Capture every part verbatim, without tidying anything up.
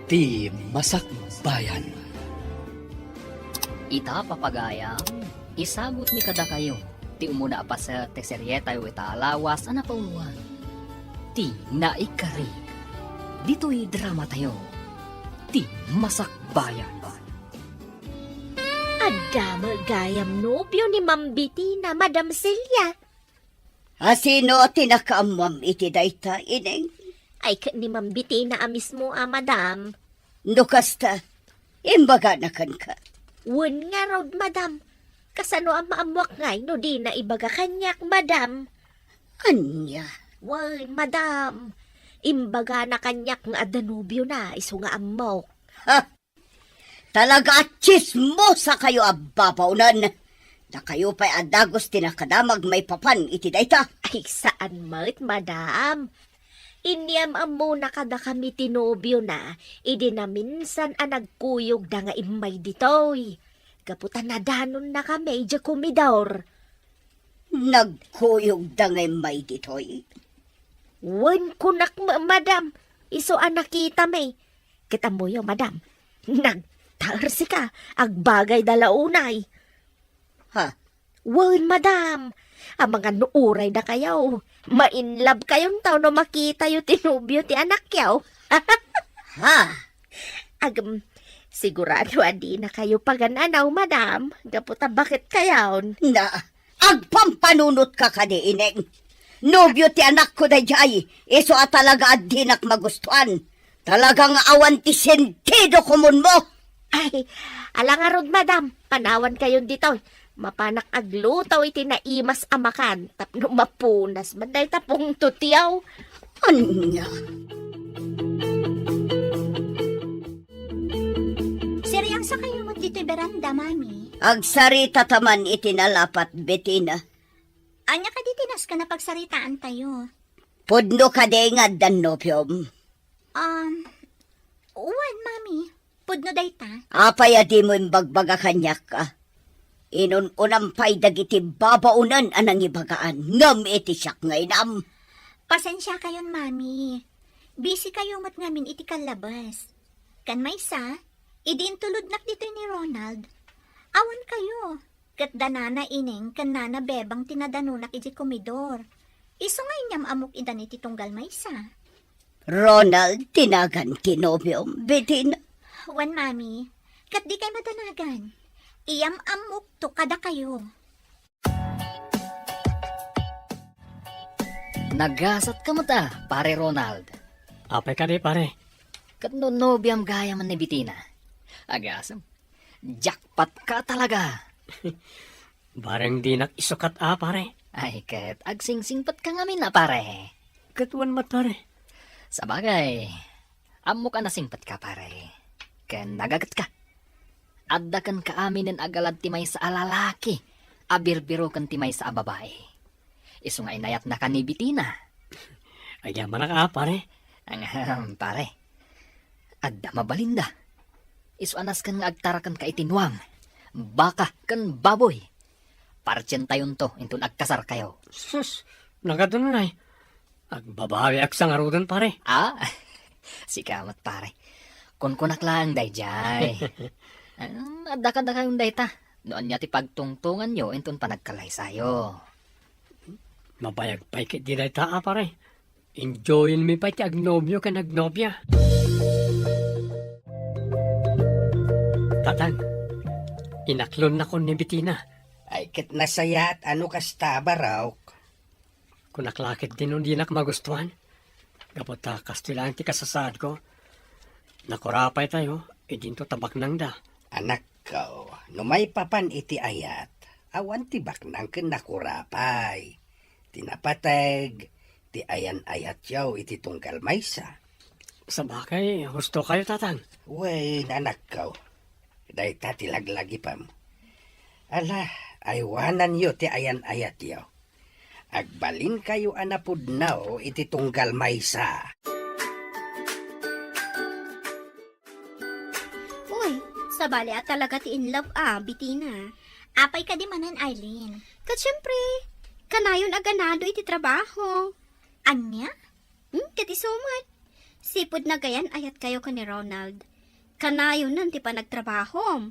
Ti Masakbayan. Ita, papagayam, isagutmi kadakayo ti umuna a paset ti serietayo ita a lawas a napauloan, Ti Naikari. Ditoy dramatayo, Ti Masakbayan. Adda met gayam nobio ni Ma'am Betina, Madam Celia. A sino ti nakaammoam iti dayta, Ineng? Ay, ket ni Ma'am Betina a mismo a, madam. No kasta, imbagana kenka. Wen ngarud, madam. Kasano a maammoak ngay no dina ibaga kaniak, madam? Ania? Wen, madam. Imbagana kaniak nga adda nobiona, isu nga ammok. Ha? Talaga a tsismosa kayo a babaonen. Dakayo pay a dagus ti nakadamag maipapan iti dayta. Ay, saan met, madam. Inyam-ammona kadakami ti nobiona idi naminsan a nagkuyogda nga immay ditoy. Gapu ta nadanonnakami idiay komedor. Nagkuyogda nga immay ditoy? Wen, kunak, ma-, madam, isu a nakitami. Ket ammoyo, madam, nagtaersika, agbagayda la unay. Ha? Wen, madam, amangan no uray dakayo. Ma-in love kayonto no makitayo ti nobio ti anakyo. Ha? Agem, sigurado a dinakayo pagan-anaw, madam, gapu ta baket kayon. Na, agpampanunotka kadi, Ineng. Nobio ti anakko daydiay, isu a talaga a dinak magustuan. Talaga nga awan ti sentido komunmo. Ay, ala ngarud, madam, panawan kayon ditoy. Mapanak agluto iti naimas a makan tapno mapunas man dayta pungtotyo. Ania? Siriangsa kayo met ditoy beranda, Mami. Agsaritata man iti nalapat, Betina. Ania kadi ti nasken a pagsaritaantayo? Pudno kadi nga addan nobiom? Um, wen, Mami. Pudno dayta. Apay a dimo imbagbaga kaniak, a? Inun-unam pay dagiti babaonen a nangibagaan ngem iti siak nga inam. Pasensia kayon, Mami. Busy kayo met ngamin iti kallabes. Kan maysa, idi intulodnak ditoy ni Ronald, awan kayo. Ket da Nana Ineng ken Nana Bebang ti nadanonak idiay komedor. Isu nga inyam-ammok idan iti tunggal maysa. Ronald ti nagan ti nobiom, Betina? Wen, Mami. Ket dikay madanagan. Iyam-ammokto kadakayo. Nagasatka met a, Pare Ronald. Apay kadi, pare? Ket no nobiam gayam ni Betina. Agasem. Jackpot ka talaga. Bareng dinak isukat a, pare. Ay, ket agsingsingpetka ngamin a, pare. Ket wen met, pare. Sabagay, ammok a nasingpetka, pare. Ken nagagetka. Adda kenka aminen a galad ti maysa a lalaki a birbiro ken ti maysa a babai. Isu nga inayatnaka ni Betina. Agyamanak a, pare. Ahem, pare. Adda mabalinda. Isu a nasken nga agtarakenka iti nuang, baka, ken baboy. Partientayonto inton agkasarkayo. Sus, nagadunnay. Agbabawiak sa ngaruden, pare. Ah, sika met, pare. Kunkunak laeng daydiay. Ah, adda kadakayon dayta. No ania ti pagtungtonganyo inton panagkalaysayo. Mabayag pay ketdi dayta a, pare. Enjoyenmi pay ti agnobio ken agnobia. Tatang, inaklonnakon ni Betina. Ay, ket nasayaat a no kasta, barok. Kunak la ketdi no dinak magustuan. Gapu ta kastoy laeng ti kasasaadko. Nakurapaytayo, idinto ta baknangda. Anakko, no maipapan iti ayat, awan ti baknang ken nakurapay. Ti napateg, ti ayan-ayatyo iti tunggal maysa. Sabagay, hustokayo, Tatang. Wen, anakko, dayta ti laglagipem. Ala, aywananyo ti ayan-ayatyo. Agbalinkayo a napudno iti tunggal maysa. Uy, sabali a talaga ti in love a, Betina. Apay kadi manen, Arlene? Ket siempre, kanayon a ganado iti trabaho. Ania? Hmm, ket isu met. Sipud nagayan-ayatkayo ken ni Ronald, kanayonen ti panagtrabahom.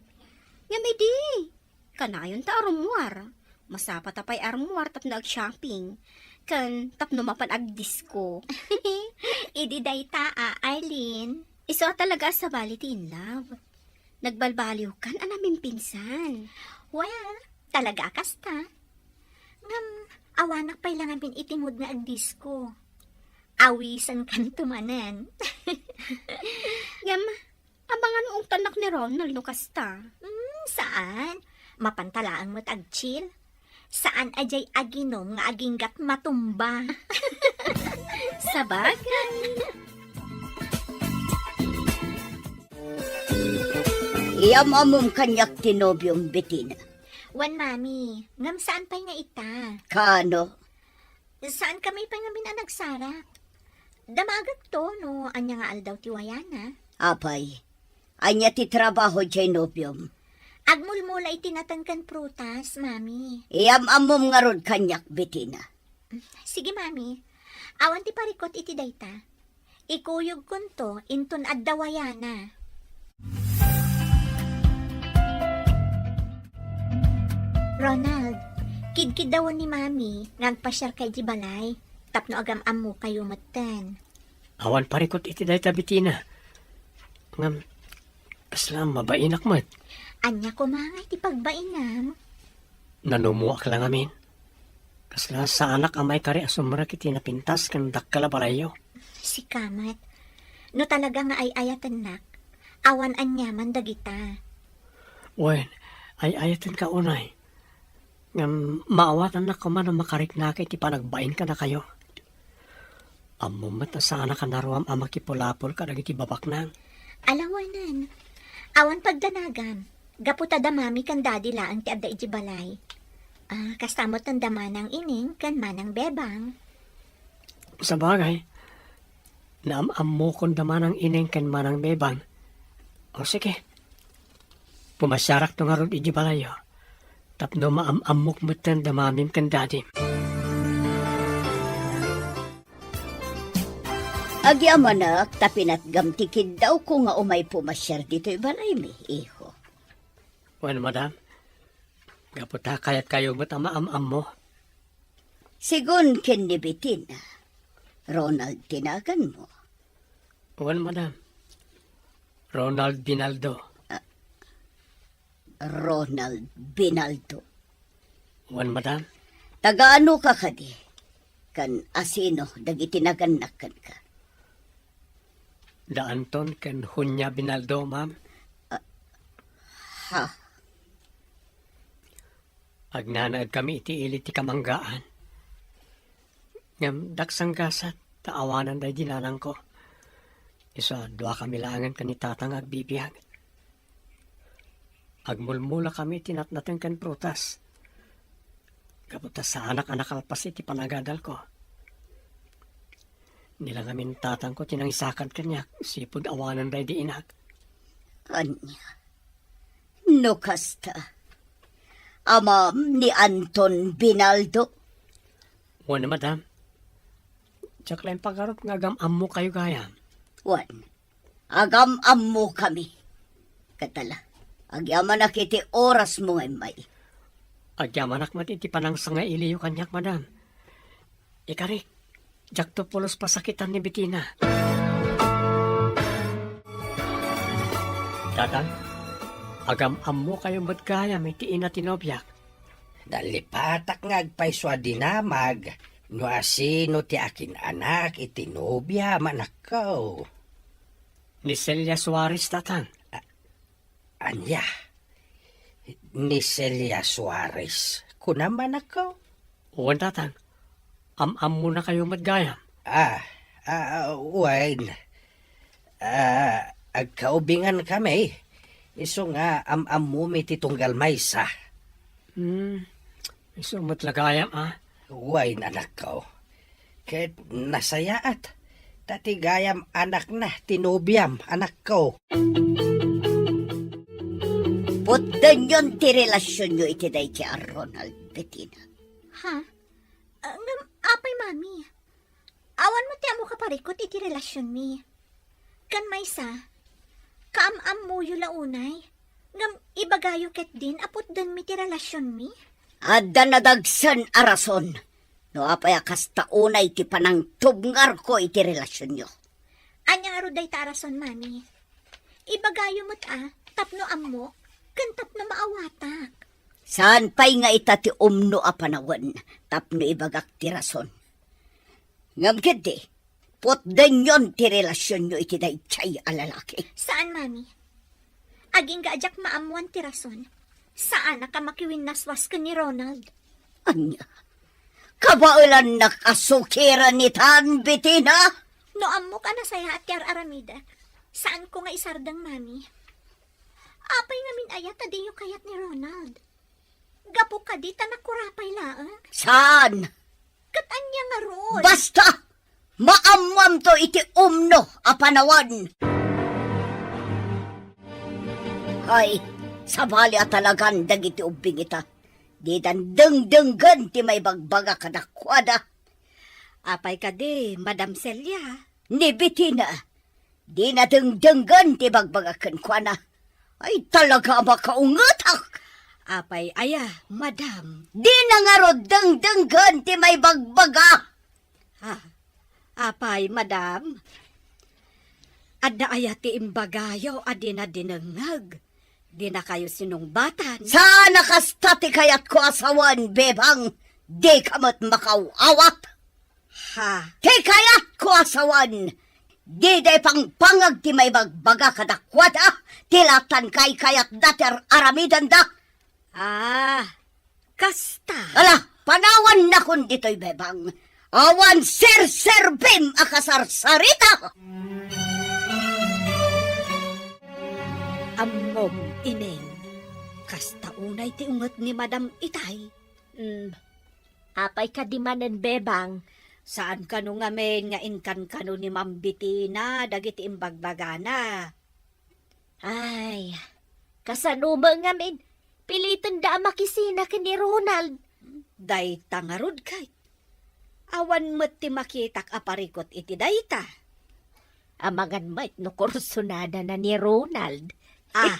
Ngem idi, kanayon ta arummuar. Masapata pay arummuar tapno ag-shopping, ken tapno mapan agdisko. Idi dayta, a, Arlene. Isu a talaga a sabali ti in love. Nagbalbaliwkan a namimpinsan. Well, talaga a kasta. Ngem, awanak pay la ngamin iti mood nga agdisko. Awisenkanto manen. Ngem, abangan no ungtannak ni Ronald no kasta. Hmm, saan? Mapanta laeng met agchill. Saan a diay aginom nga aginggat matumba. Sabagay. Iyam-ammom kaniak ti nobiom, Betina. Wen, Mami. Ngem saan pay nga ita? Kano? Saan kami pay ngamin a nagsarak? Damagekto no ania nga aldaw ti wayana. Apay, ania ti trabaho diay nobiom? Agmulmula iti nateng ken prutas, Mami. Iyam-ammom ngarud kaniak, Betina. Sige, Mami. Awan ti parikut iti dayta. Ikuyogkonto inton adda wayana. Ronald, kidkiddawen ni Mami nga agpasiarka idiay balay tapno agam-ammokayo metten. Awan parikut iti dayta, Betina. Ngem, kasla mabainak met. Ania koma nga iti pagbainam? Nanummuak la ngamin. Kasla saanak a maikari a sumrek iti napintas ken dakkel a balayyo. Sika met. No talaga nga ay-ayatennak, awan aniaman dagita. Wen, ay-ayatenka unay. Ngem maawatannak koma no makariknaka iti panagbain kadakayo. Ammom met a saanak a naruam a makipulapol kadagiti babaknang. Alawanen, awan pagdanagam. Gapu ta da Mami ken Daddy laeng ti adda idiay balay. Ah, kasta met da Manang Ineng ken Manang Bebang. Sabagay, naam-ammokon da Manang Ineng ken Manang Bebang. O sige, pumasiarakto ngarud idiay balayyo. Tapno maam-ammok metten da Mamim ken Dadim. Agyamanak ta pinatgam ti kiddawko nga umay pumasiar ditoy balaymi, iho. Wen, madam, gapu ta kayatkayo met a maam-ammo. Sigun ken ni Betina, Ronald ti naganmo. Wen, madam. Ronald Binaldo. Ah, Ronald Binaldo. Wen, madam. Taga-anoka kadi? Ken asino dagiti nagannak kenka? Da Anton ken Junia Binaldo, ma'am. Ah, ha? Agnanaedkami iti ili ti Kamanggaan. Ngem daksanggasat ta awanan daydi nanangko. Isu a duakami laengen ken ni Tata nga agbibiag. Agmulmulakami iti natnateng ken prutas. Gapu ta saanak a nakalpas iti panagadalko. Ni la ngamin tatangko ti nangisakad kaniak, sipud awanan daydi inak. Ania? No kasta, amam ni Anton Binaldo? Wen, madam. Diak la impagarup nga agam-ammokayo gayam. Wen, agam-ammokami. Ket ala, agyamanak iti orasmo nga immay. Agyamanak met iti panangsangailiyo kaniak, madam. Ikarik, diakto pulos pasakitan ni Betina. Tatang, agam-ammokayo met gayam iti ina ti nobiak. Nalipatak nga agpayso a dinamag no asino ti akin-anak iti nobiam, anakko. Ni Celia Suarez, tatang. A-, ania? Ni Celia Suarez, kunam, anakko? Wen, tatang. Am-ammonakayo met gayam. Ah, ah, ah, wen. Ah, agkaubingan kami. Isu nga am-ammomi ti tunggal maysa. Hmm, isu met la gayam, a. Wen, anakko. Ket nasayaat, ta ti gayam anakna ti nobiam, anakko. Putdenyon ti relasionyo iti daydi a Ronald, Betina. Ha? Ah, ngem, apay, Mami? Awan met ti ammo kaparikut iti relasionmi. Ken maysa, kaam-ammoyo la unay, ngem ibagayo ketdin a putdenmi ti relasionmi? Adda nadagsen a rason no apay a kasta unay ti panangtubngarko iti relasionyo. Ania ngarud dayta a rason, Mami? Ibagayo met a tapno ammok ken tapno maawatak. Saan pay nga ita ti umno a panawen tapno ibagak ti rason. Ngem ketdi, putdenyon ti relasionyo iti daydiay a lalaki. Saan, Mami. Agingga a diak maammuan ti rason, saanak a makiwinnaswas ken ni Ronald. Ania? Kabaelannak a sukiren itan, Betina? No ammok a nasayaat ti ar-aramidek, saanko nga isardeng, Mami. Apay ngamin aya ta diyo kayat ni Ronald? Gapu kadi ta nakurapay laeng? Saan? Ket ania ngarud? Basta! Maammuamto iti umno a panawen. Ay, sabali a talagan dagiti ubbing ita. Didan dengdenggen ti maibagbaga kadakuada. Apay kadi, Madam Celia? Ni Betina, dina dengdenggen ti ibagbaga kenkuana. Ay, talaga a makaungetak! Apay aya, Madam? Dina ngarud dengdenggen ti maibagbaga. Ah, apay, Madam? Adda aya ti imbagayo a dina dinengngeg? Dinakayo sinungbatan? Saan a kasta ti kayatko a sawen, Bebang. Dika met makaw-awat. Ha? Ti kayatko a sawen, dida ipangpangag ti maibagbaga kadakuada ti la tan kaykayatda ti ar-aramidenda. Ah, kasta. Ala, panawannakon ditoy, Bebang. Awan serserbim a kasarsarita. Ammom, Ineng, kasta unay ti unget ni Madam itay. Mm, apay kadi manen, Bebang? Saan kano ngamin nga inkankano ni Ma'am Betina dagiti imbagbagana? Ay, kasano met ngamin, pilitenda a makisina ken ni Ronald. Dayta ngarud kay, awan met ti makitak a parikut iti dayta. Amangan met no kursunadana ni Ronald. Ah.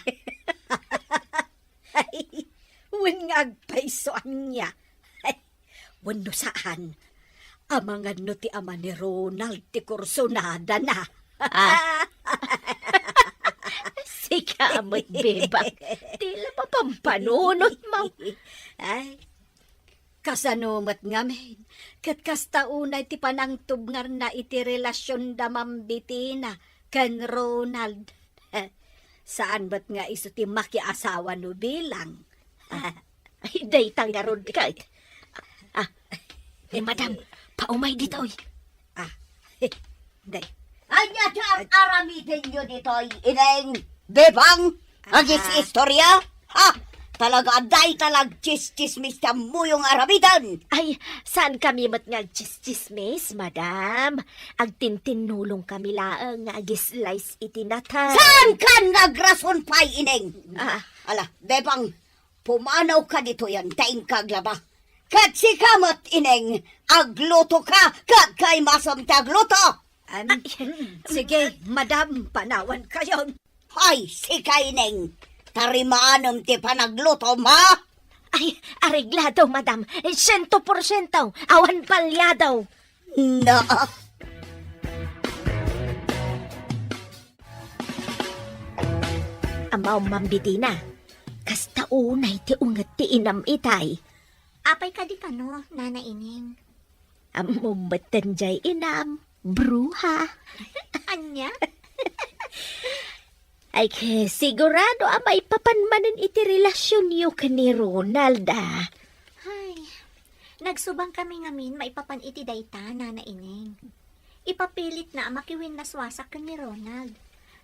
Ay, wen nga agpayso ania. Ay, wenno saan. Amangan no ti ama ni Ronald ti kursunadana. Ah. Sika met, Bebang. Ti la mapampanunotmo. Ay, kasano met ngamin? Ket kasta unay ti panangtubngarna iti relasionda Ma'am Betina ken Ronald. Saan met nga isu ti makiasawa no bilang. Ay, dayta ngarud ket. Ah, ay, madam, paumay ditoy. Ah, day. Ania ti ar-aramidenyo ditoy, Ineng, Bebang? Ah. Agis-istoria? Ha? Talaga, dayta la agtsistsismis ti ammoyo nga aramiden. Ay, saan kami met nga agtsistsismis, madam. Agtintinnulong kami laeng nga agislice iti natay. Saan kan nga agrason pay, Ineng? Ah. Ala, Bebang, pumanawka ditoyen ta inka aglaba. Ket sika met, Ineng, aglutoka, ket kaimasem ti agluto. Am, sige, madam, panawankayon. Ay, sika, Ineng, tarimanem ti panaglutom, ha? Ay, areglado, madam. Siento porsiento, awan palyado. Na. Ammom, Ma'am Betina, kasta unay ti unget ti inam itay. Apay kadi kano, Nana Ineng? Ammom metten jay inam, bruha. Ania? Ay, ke, sigurado a maipapan manen iti relasionyo ken ni Ronald, ah. Ay, nagsubang kami ngamin maipapan iti dayta, Nana Ineng. Ipapilitna a makiwinnaswasak ken ni Ronald.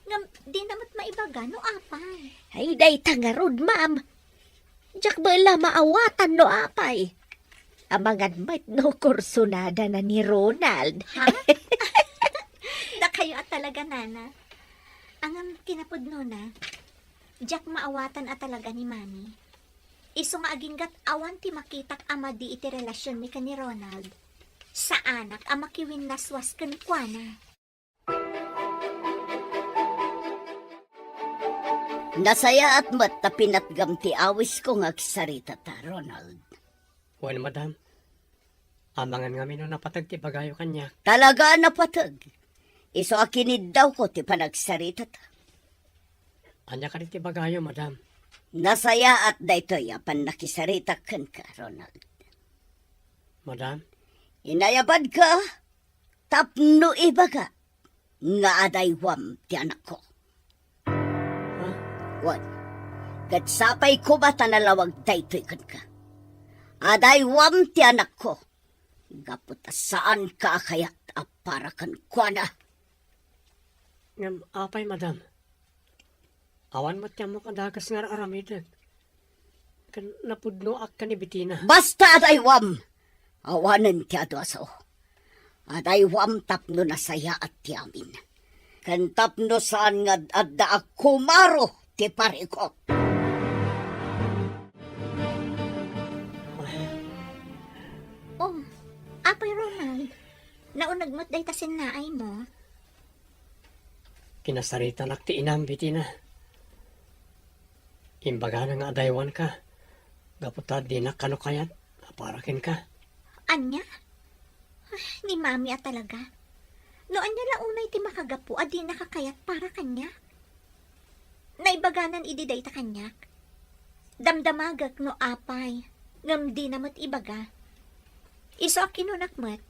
Ngem, dina met maibaga no apay. Ay, dayta ngarud, ma'am. Diak met la maawatan no apay. Amangan met no kursunadana ni Ronald. Ha? Dakayo a talaga, Nana. Ngem kinapudnona, diak maawatan a talaga ni Mami. Isu nga aginggat awan ti makitak a madi iti relasionmi ken ni Ronald, saanak a makiwinnaswas kenkuana. Nasayaat met ta pinatgam ti awisko nga agsaritata, Ronald. Wen, madam. Amangan ngamin no napateg ti ibagayo kaniak. Talaga a napateg. Isu a kiniddawko ti panagsaritata. Ania kadi ti ibagayo, madam? Nasayaat daytoy a pannakisaritak kenka, Ronald. Madam? Inayabadka tapno ibaga nga adaywam ti anakko. Ha? Wen, ket sapay koma ta nalawag daytoy kenka. Adaywam ti anakko, gapu ta saanka a kayat a para kenkuana. Ngem apay, madam? Awan met ti ammok a dakes nga ar-aramidek. Ken napudnoak ken ni Betina. Basta adaywam! Awanen ti adu a sao. Adaywam tapno nasayaat ti amin. Ken tapno saan nga ad-adda a kumaro ti parikot. Oh, Apay Ronald, nauneg met dayta sinnaaymo. Kinasaritanak ti inam, Betina. Imbagana nga adaywanka, gapu ta dinak kano kayat a para kenka. Ania? Ay, ni Mami a talaga. No ania la unay ti makagapu a dinaka kayat para kaniak? Naibaganan idi dayta kaniak. Damdamagek no apay, ngem dina met ibaga. Isu a kinunak met,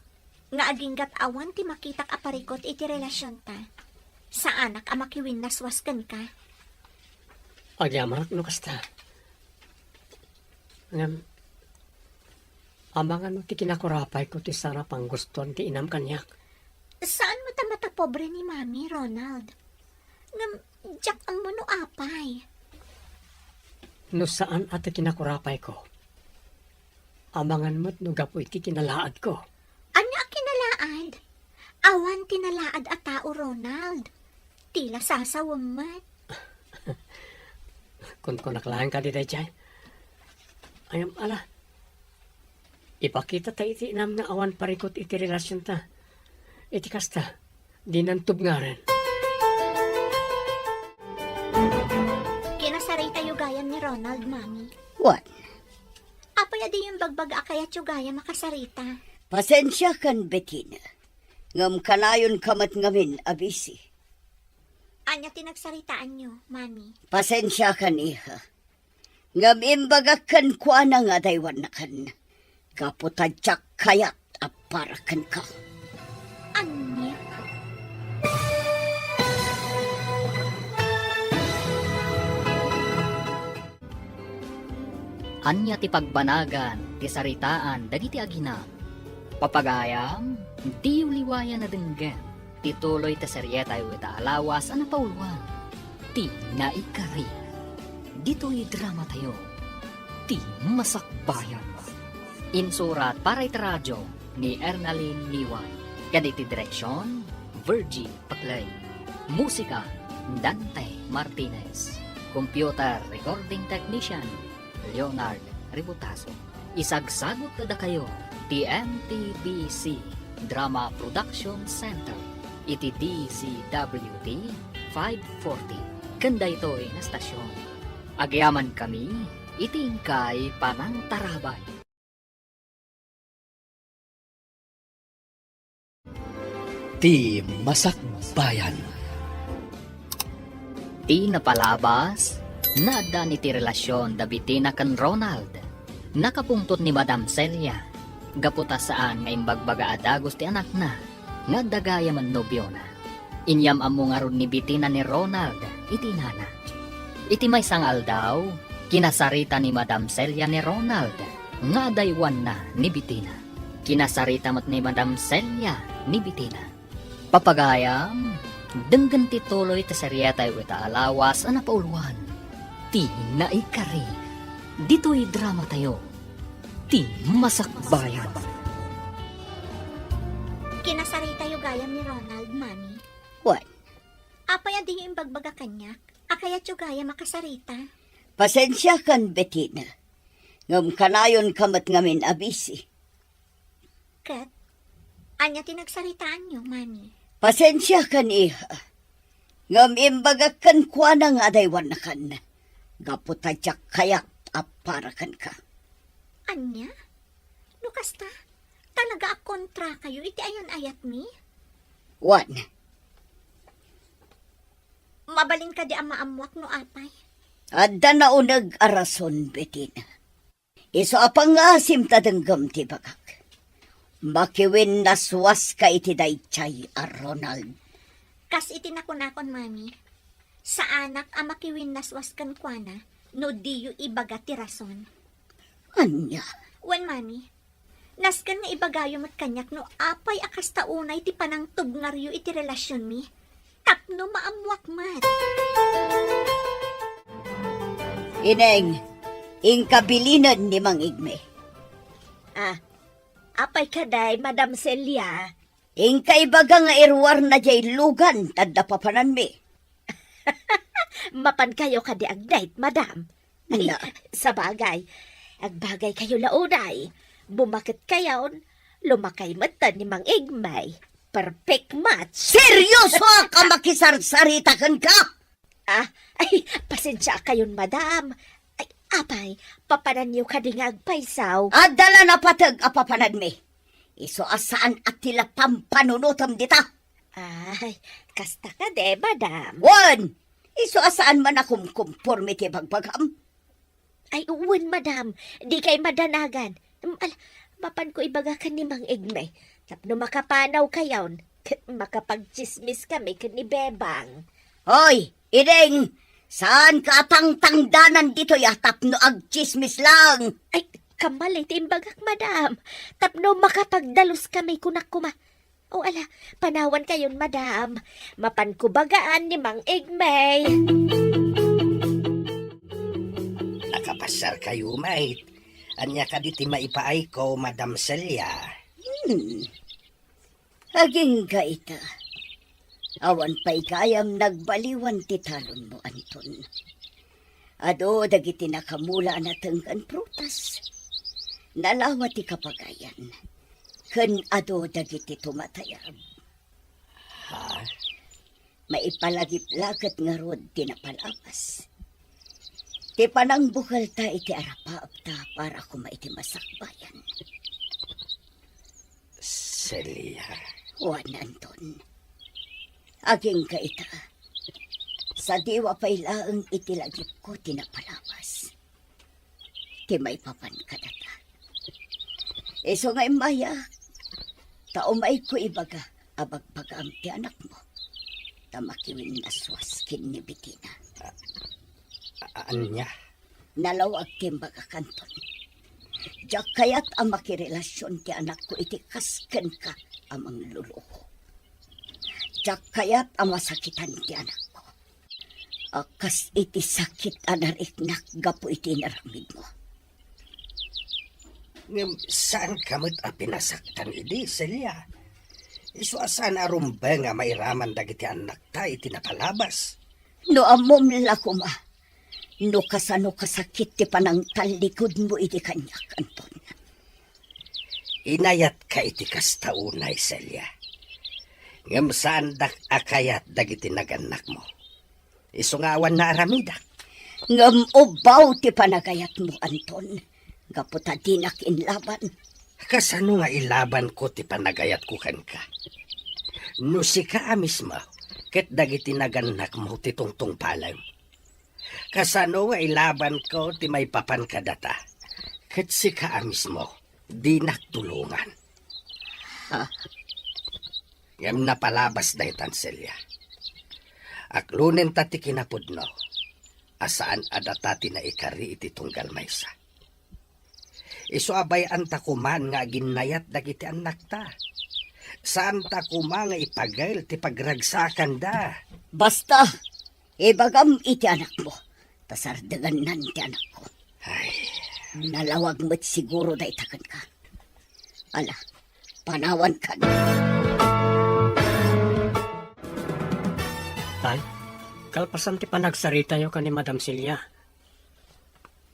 nga aginggat awan ti makitak a parikot iti relasionta, saanak a makiwinnaswas kenka. Agyamanak no kasta. Ngem, amangan no ti kinakurapayko ti saan a panggustoan ti inam kaniak. Saan met a matapobre ni Mami, Ronald. Ngem, diak ammo no apay. No saan a ti kinakurapayko, amangan met no gapu iti kinalaadko. Ania a kinalaad? Awan ti nalaad a tao, Ronald. Ti la sasawem met. Kunkunak laeng kadi daydiay. Ngem, ala, ipakita ta iti inam nga awan parikot iti relasionta. Iti kasta, dinan tubngaren. Kinasaritayo gayam ni Ronald, Mami. Wen. Apay a diyo imbagbaga a kayatyo gayam a kasarita? Pasensiakan, Betina. Ngem kanayonka met ngamin a busy. Ania ti nagsaritaanyo, Mami? Pasensiakan, iha. Ngem imbagak kenkuana nga adaywannakan. Gapu ta diak kayat a para kenka. Ania? Ania ti pagbanagan ti saritaan dagiti aginam? Papagayam, diyo liwayan a denggen ti tuloy ti serietayo ita a lawas a napauluan, Ti Naikari. Ditoy dramatayo, Ti Masakbayan. Insurat para iti radio ni Ernalyn Niwan. Ken iti direksion, Virgie Paclay. Musika, Dante Martinez. Computer recording technician, Leonard Ributaso. Isagsagut kadakayo ti M T B C Drama Production Center iti D Z W T five forty ken daytoy nga estasion. Agyamankami iti inkay panangtarabay. Ti Masakbayan. Ti napalabas, naaddan iti relasion da Betina ken Ronald. Nakapungtot ni Madam Celia, gapu ta saan nga imbagbaga a dagus ti anakna, nga adda gayam a nobiona. Inyam-ammo ngarud ni Betina ni Ronald iti inana. Iti maysa nga aldaw, kinasarita ni Madam Celia ni Ronald nga adaywanna ni Betina. Kinasarita met ni Madam Celia ni Betina. Papagayam, denggen ti tuloy ti serietayo ita a lawas a napauluan, Ti Naikari. Ditoy dramatayo, Ti Masakbayan. Kinasaritayo gayam ni Ronald, Mami. Wen. Apay a diyo imbagbaga kaniak a kayatyo gayam a kasarita? Pasensiakan, Betina. Ngem kanayonka met ngamin a busy. Ket, ania ti nagsaritaanyo, Mami? Pasensiakan, iha. Ngem imbagak kenkuana nga adaywannakan, gapu ta diak kayat a para kenka. Ania? No kasta, talaga a kontrakayo iti ayan-ayatmi? Wen. Mabalin kadi a maammuak no apay? Adda nauneg a rason, Betina. Isu a pangngaasim ta denggem ti ibagak. Makiwinnaswaska iti daydiay a Ronald. Kas iti nakunakon, Mami, saanak a makiwinnaswas kenkuana no diyo ibaga ti rason. Ania? Wen, Mami, nasken nga ibagayo met kaniak no apay a kasta unay ti panangtubngaryo iti relasionmi tapno maammuak met. Ineng, inka bilinen ni Mang Igme. Ah, apay kadi, Madam Celia? Inka ibaga nga iruarna diay lugan ta adda papananmi. Mapankayo kadi agdayt, Madam? Ay, na. Sabagay, agbagaykayo la unay. Bumaketkayon, lumakay metten ni Mang Igme. Perfect match. Seryosoak a makisarsarita kenka? Ah, ay, pasensiakayon, Madam. Ay, apay, papananyo kadi nga agpaysaw? Adda la napateg a papananmi. Isu a saan a ti la pampanunotem dita. Ay, kasta kadi, Madam? Wen, isu a saan man a kumkumporme ti bagbagam. Ay, wen, Madam, dikay madanagan. Em, ala, mapanko ibaga ken ni Mang Igme tapno makapanawkayon ket makapagtsismiskami ken ni Bebang. Hoy, Iding, saanka a tangtangdanan ditoy a tapno agtsismis laeng. Ay, kamali ti imbagak, Madam. Tapno makapagdaluskami, kunak koma. O ala, panawankayon, Madam. Mapanko bagaan ni Mang Igme. Nakapasiarkayo met. Ania kadi ti maipaayko, Madam Celia? Hmm. Agingga ita, awan pay gayam nagbaliwan ti talonmo, Anton. Adu dagiti nakamula a natenggan prutas, nalawa ti kapagayan, ken adu dagiti tumatayab. Ha? Maipalagip la ket ngarud ti napalabas. Ti panangbukelta iti arapaapta para koma iti masakbayan. Celia. Wen, Anton. Agingga ita. Sadiwa pay laeng iti lagipko ti napalabas. Ti maipapan kadata. Isu nga immayak, ta umayko ibaga a bagbagaam ti anakmo, ta makiwinnaswas ken ni Betina. A-, a-, ania? Nalawag ti imbagak, Anton. Diak kayat a makirelasion ti anakko iti kas kenka a mangluluko. Diak kayat a masakitan ti anakko a kas iti sakit a nariknak gapu iti inaramidmo. Ngem saanka met a pinasaktan idi, Celia. Isu a saan a rumbeng a mairaman dagiti annakta iti napalabas. No ammom la koma, no kasano kasakit ti panangtallikudmo idi kaniak, Anton. Inayatka iti kasta unay, Celia. Ngem saandak a kayat dagiti nagannakmo. Isu nga awan naaramidak. Ngem ubbaw ti panagayatmo, Anton, gapu ta dinak inlaban. Kasano nga ilabanko ti panagayatko kenka? No sika a mismo ket dagiti nagannakmo ti tungtungpalem, kasano nga ilabanko ti maipapan kadata ket sika a mismo dinak tulongan? Ha? Ngem napalabas daytan, Celia. Aklonenta ti kinapudno a saan a data ti naikari iti tunggal maysa. Isu a bay-anta koman nga aginnayat dagiti annakta. Saanta koma nga ipagel ti pagragsakanda. Basta, ibagam iti anakmo, ta sardengannan ti anakko. Ay. Nalawag met siguro dayta kenka. Ala, panawankan. Tay, kalpasan ti panagsaritayo ken ni Madam Celia,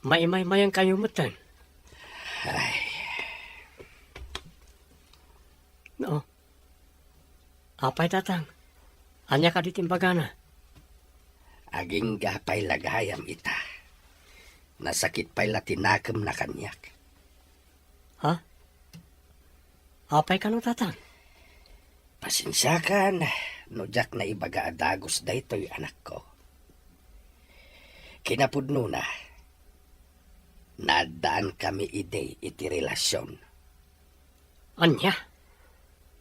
maimaymayankayo metten. Ay. No. Apay, Tatang, ania kadi ti imbagana? Agingga pay la gayam ita. Nasakit pay la ti nakemna kaniak. Ha? Apay kano, Tatang? Pasensiakan no diak naibaga a dagus daytoy, anakko. Kinapudnona, naaddaan kami idi iti relasion. Ania?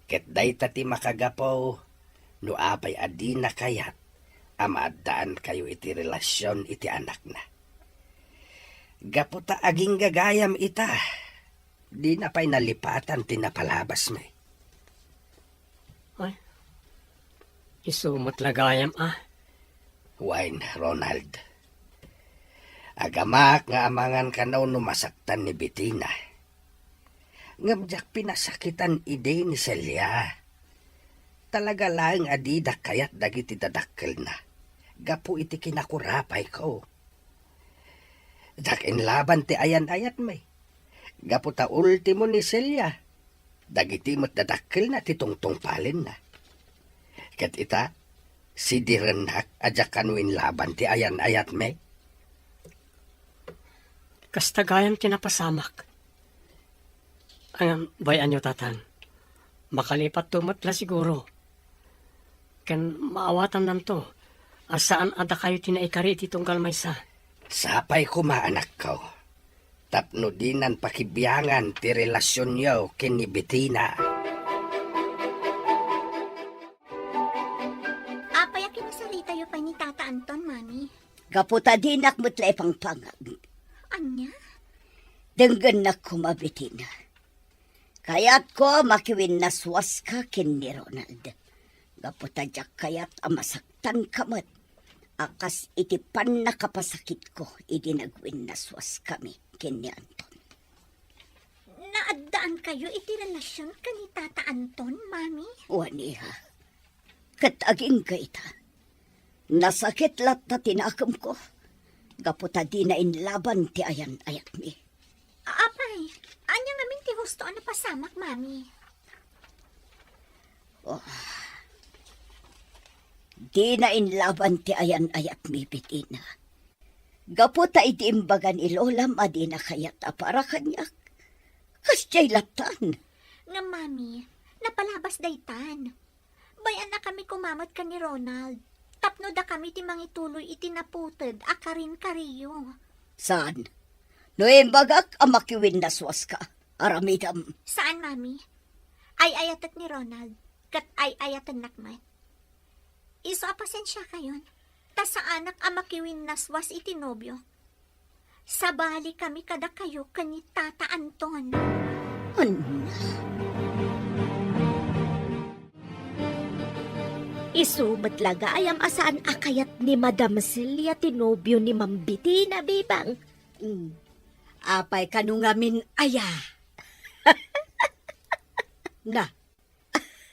Ket dayta ti makagapu no apay a dina kayat a maaddaan kayo iti relasion iti anakna. Gapu ta agingga gayam ita, dina pay nalipatan ti napalabasmi. Ay, isu met la gayam a. Wen, Ronald. Agamak nga amangan kano no masaktan ni Betina. Ngem diak pinasakitan idi ni Celia. Talaga laeng a didak kayat dagiti dadakkelna gapu iti kinakurapayko. Diak inlaban ti ayan-ayatmi. Gapu ta ultimo ni Celia, dagiti met dadakkelna ti tungtungpalenna. Ket ita, sidirennak a diak kano inlaban ti ayan-ayatmi. Kasta gayam ti napasamak. Ngem, bay-anyo, Tatang. Makalipatto met la siguro. Ken maawatannanto a saan a dakayo ti naikari iti tunggal maysa. Sapay koma, anakko, tapno dinan pakibiangan ti relasionyo ken ni Betina. Apay a kinasaritayo pay ni Tata Anton, Mami? Gapu ta dinak met la ipangpangag. Ania? Denggennak koma, Betina. Kayatko a makiwinnaswaska ken ni Ronald. Gapu ta diak kayat a masaktanka met a kas iti pannakapasakitko idi nagwinnaswaskami ken ni Anton. Naaddaankayo iti relasion ken ni Tata Anton, Mami? Wen, iha. Ket agingga ita, nasakit latta ti nakemko gapu ta dina inlaban ti ayan-ayatmi. Apay, ania ngamin ti husto a napasamak, Mami? Oh. Dina inlaban ti ayan-ayatmi, Betina. Gapu ta idi imbaga ni Lolam a dina kayat a para kaniak, kasdiay lattan. Ngem, Mami, napalabas daytan. Bay-annakami koma met ken ni Ronald tapno dakami ti mangituloy iti naputed a karin-kariyo. Saan? No imbagak a makiwinnaswaska, aramidem. Saan, Mami. Ay-ayatek ni Ronald, ket ay-ayatennak met. Isu a pasensiakayon, ta saanak a makiwinnaswas iti nobio. Sabalikami kadakayo ken ni Tata Anton. Ania? Isu met la gayam a saan a kayat ni Madam Celia ti nobio ni Ma'am Betina, Bebang. Mm. Apay kano ngamin aya? Na,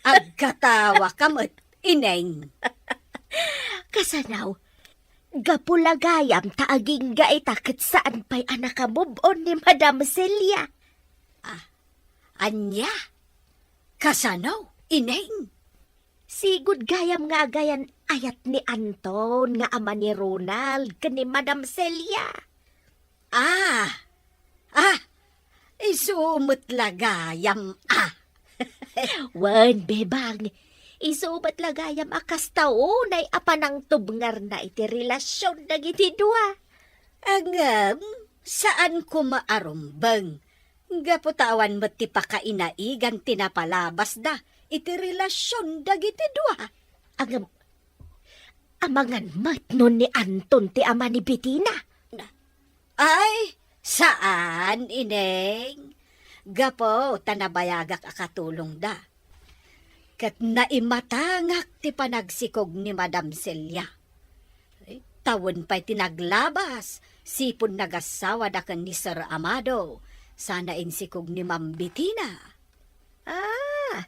agkatawa ka met, Ineng. Kasano? Gapu la gayam ta agingga ita ket saan pay a naka-move on ni Madam Celia. Ah, ania? Kasano, Ineng? Sigud gayam nga agayan-ayat ni Anton nga ama ni Ronald ken ni Madam Celia. Ah! Ah! Isu met la gayam, ah! Wen, Bebang, isu met la gayam a kasta unay a panangtubngarna iti relasion dagiti dua. Ngem, saan koma a rumbeng, gapu ta awan met ti pakainaigan ti napalabasda iti relasion dagiti dua. Ngem, amangan met no ni Anton ti ama ni Betina. Ay, saan, Ineng. Gapu ta nabayagak a katulongda. Ket naimatangak ti panagsikog ni Madam Celia. Ay, ta wen pay ti naglabas, sipud nagasawada ken ni Sir Amado, sana insikog ni Ma'am Betina. Ah,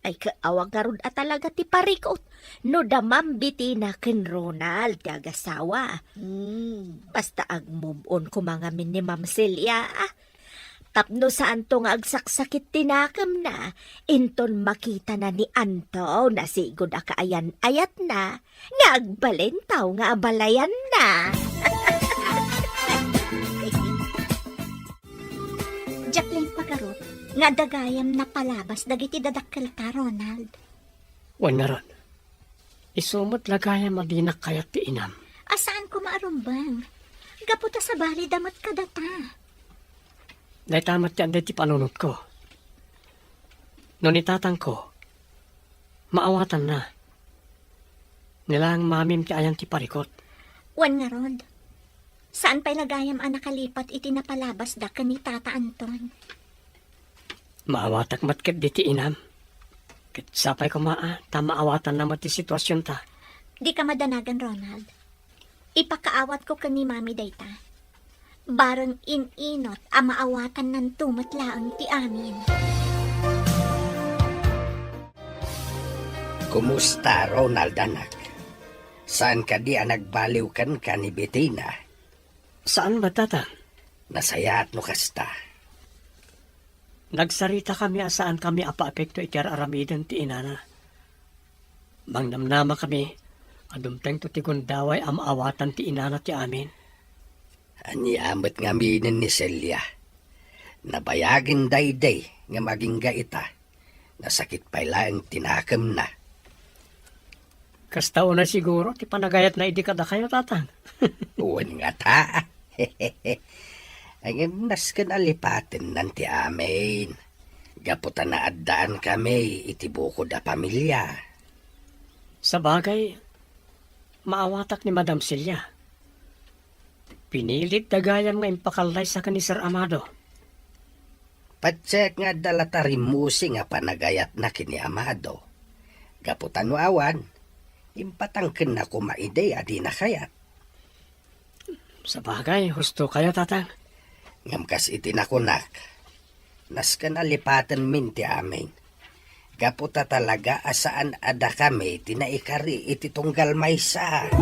ay, kaawa ngarud a talaga ti parikut no da Ma'am Betina ken Ronald ti agasawa. Hmm. Basta ag-move on koma ngamin ni Ma'am Celia, ah. Tapno saanto nga agsaksakit ti nakemna, inton makitana ni Anto, nasigud a kaayan-ayatna nga agbalin taw nga abalayanna. Diak laeng pagarup nga adda gayam napalabas dagiti dadakkelta, Ronald. Wen ngarud, isu met la gayam a dinak kayat ti inam. A saan koma a rumbeng. Gapu ta sabalida met kadata. Dayta met ti adda iti panunotko. No ni tatangko, maawatanna. Ni laeng mamim ti ayan ti parikut. Wen ngarud, saan pay la gayam a nakalipat iti napalabasda ken ni Tata Anton. Maawatak met ketdi ti inam. Ket sapay koma a ta maawatanna met ti situasionta. Dika madanagan, Ronald. Ipakaawatko ken ni Mami dayta. Bareng in-inot a maawatannanto met laeng ti amin. Kumusta, Ronald, anak? Saan kadi a nagbaliw kenka ni Betina? Saan met, Tatang. Nasayaat no kasta. Nagsaritakami a saankami a paapekto iti ar-aramiden ti inana. Mangnamnamakami a dumtengto ti gundaway a maawatan ti inana ti amin. Ania met ngaminen ni Celia? Nabayagen daydi ngem agingga ita, nasakit pay laeng ti nakemna. Kasta unay siguro ti panagayatna idi kadakayo, Tatang. Wen ngata. Ngem nasken a lipatennan ti amin. Gapu ta naaddaankami iti bukod a pamilia. Sabagay, maawatak ni Madam Celia. Pinilit da gayam nga impakallaysa ken ni Sir Amado. Patiek nga adda la ta rimmusi nga panagayatna ken ni Amado. Gapu ta no awan, impatangkenna koma idi a dina kayat. Sabagay, husto kayo, Tatang. Ngem kas iti nakunak, nasken a lipatenmin ti amin. Gapu ta talaga a saan a dakami ti naikari iti tunggal maysa.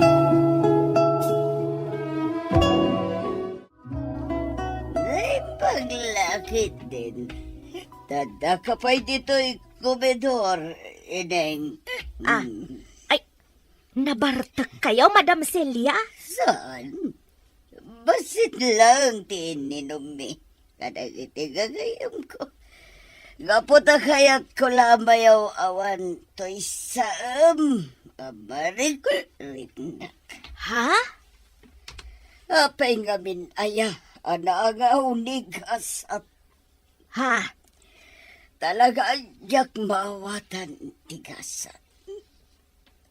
Ay, paglakit din. Tadda ka pay ditoy komedor, Ineng. Ah, mm. Ay, nabartek kayo, Madam Celia? Saan? Bassit lang ti ininummi kadagiti gagayemko. Gapu ta kayatko la a mayaw-awan toy saem a marikuriknak. Ha? Apay ngamin aya a naangaw ni gasat? Ha? Talaga a diak maawatan ti gasat.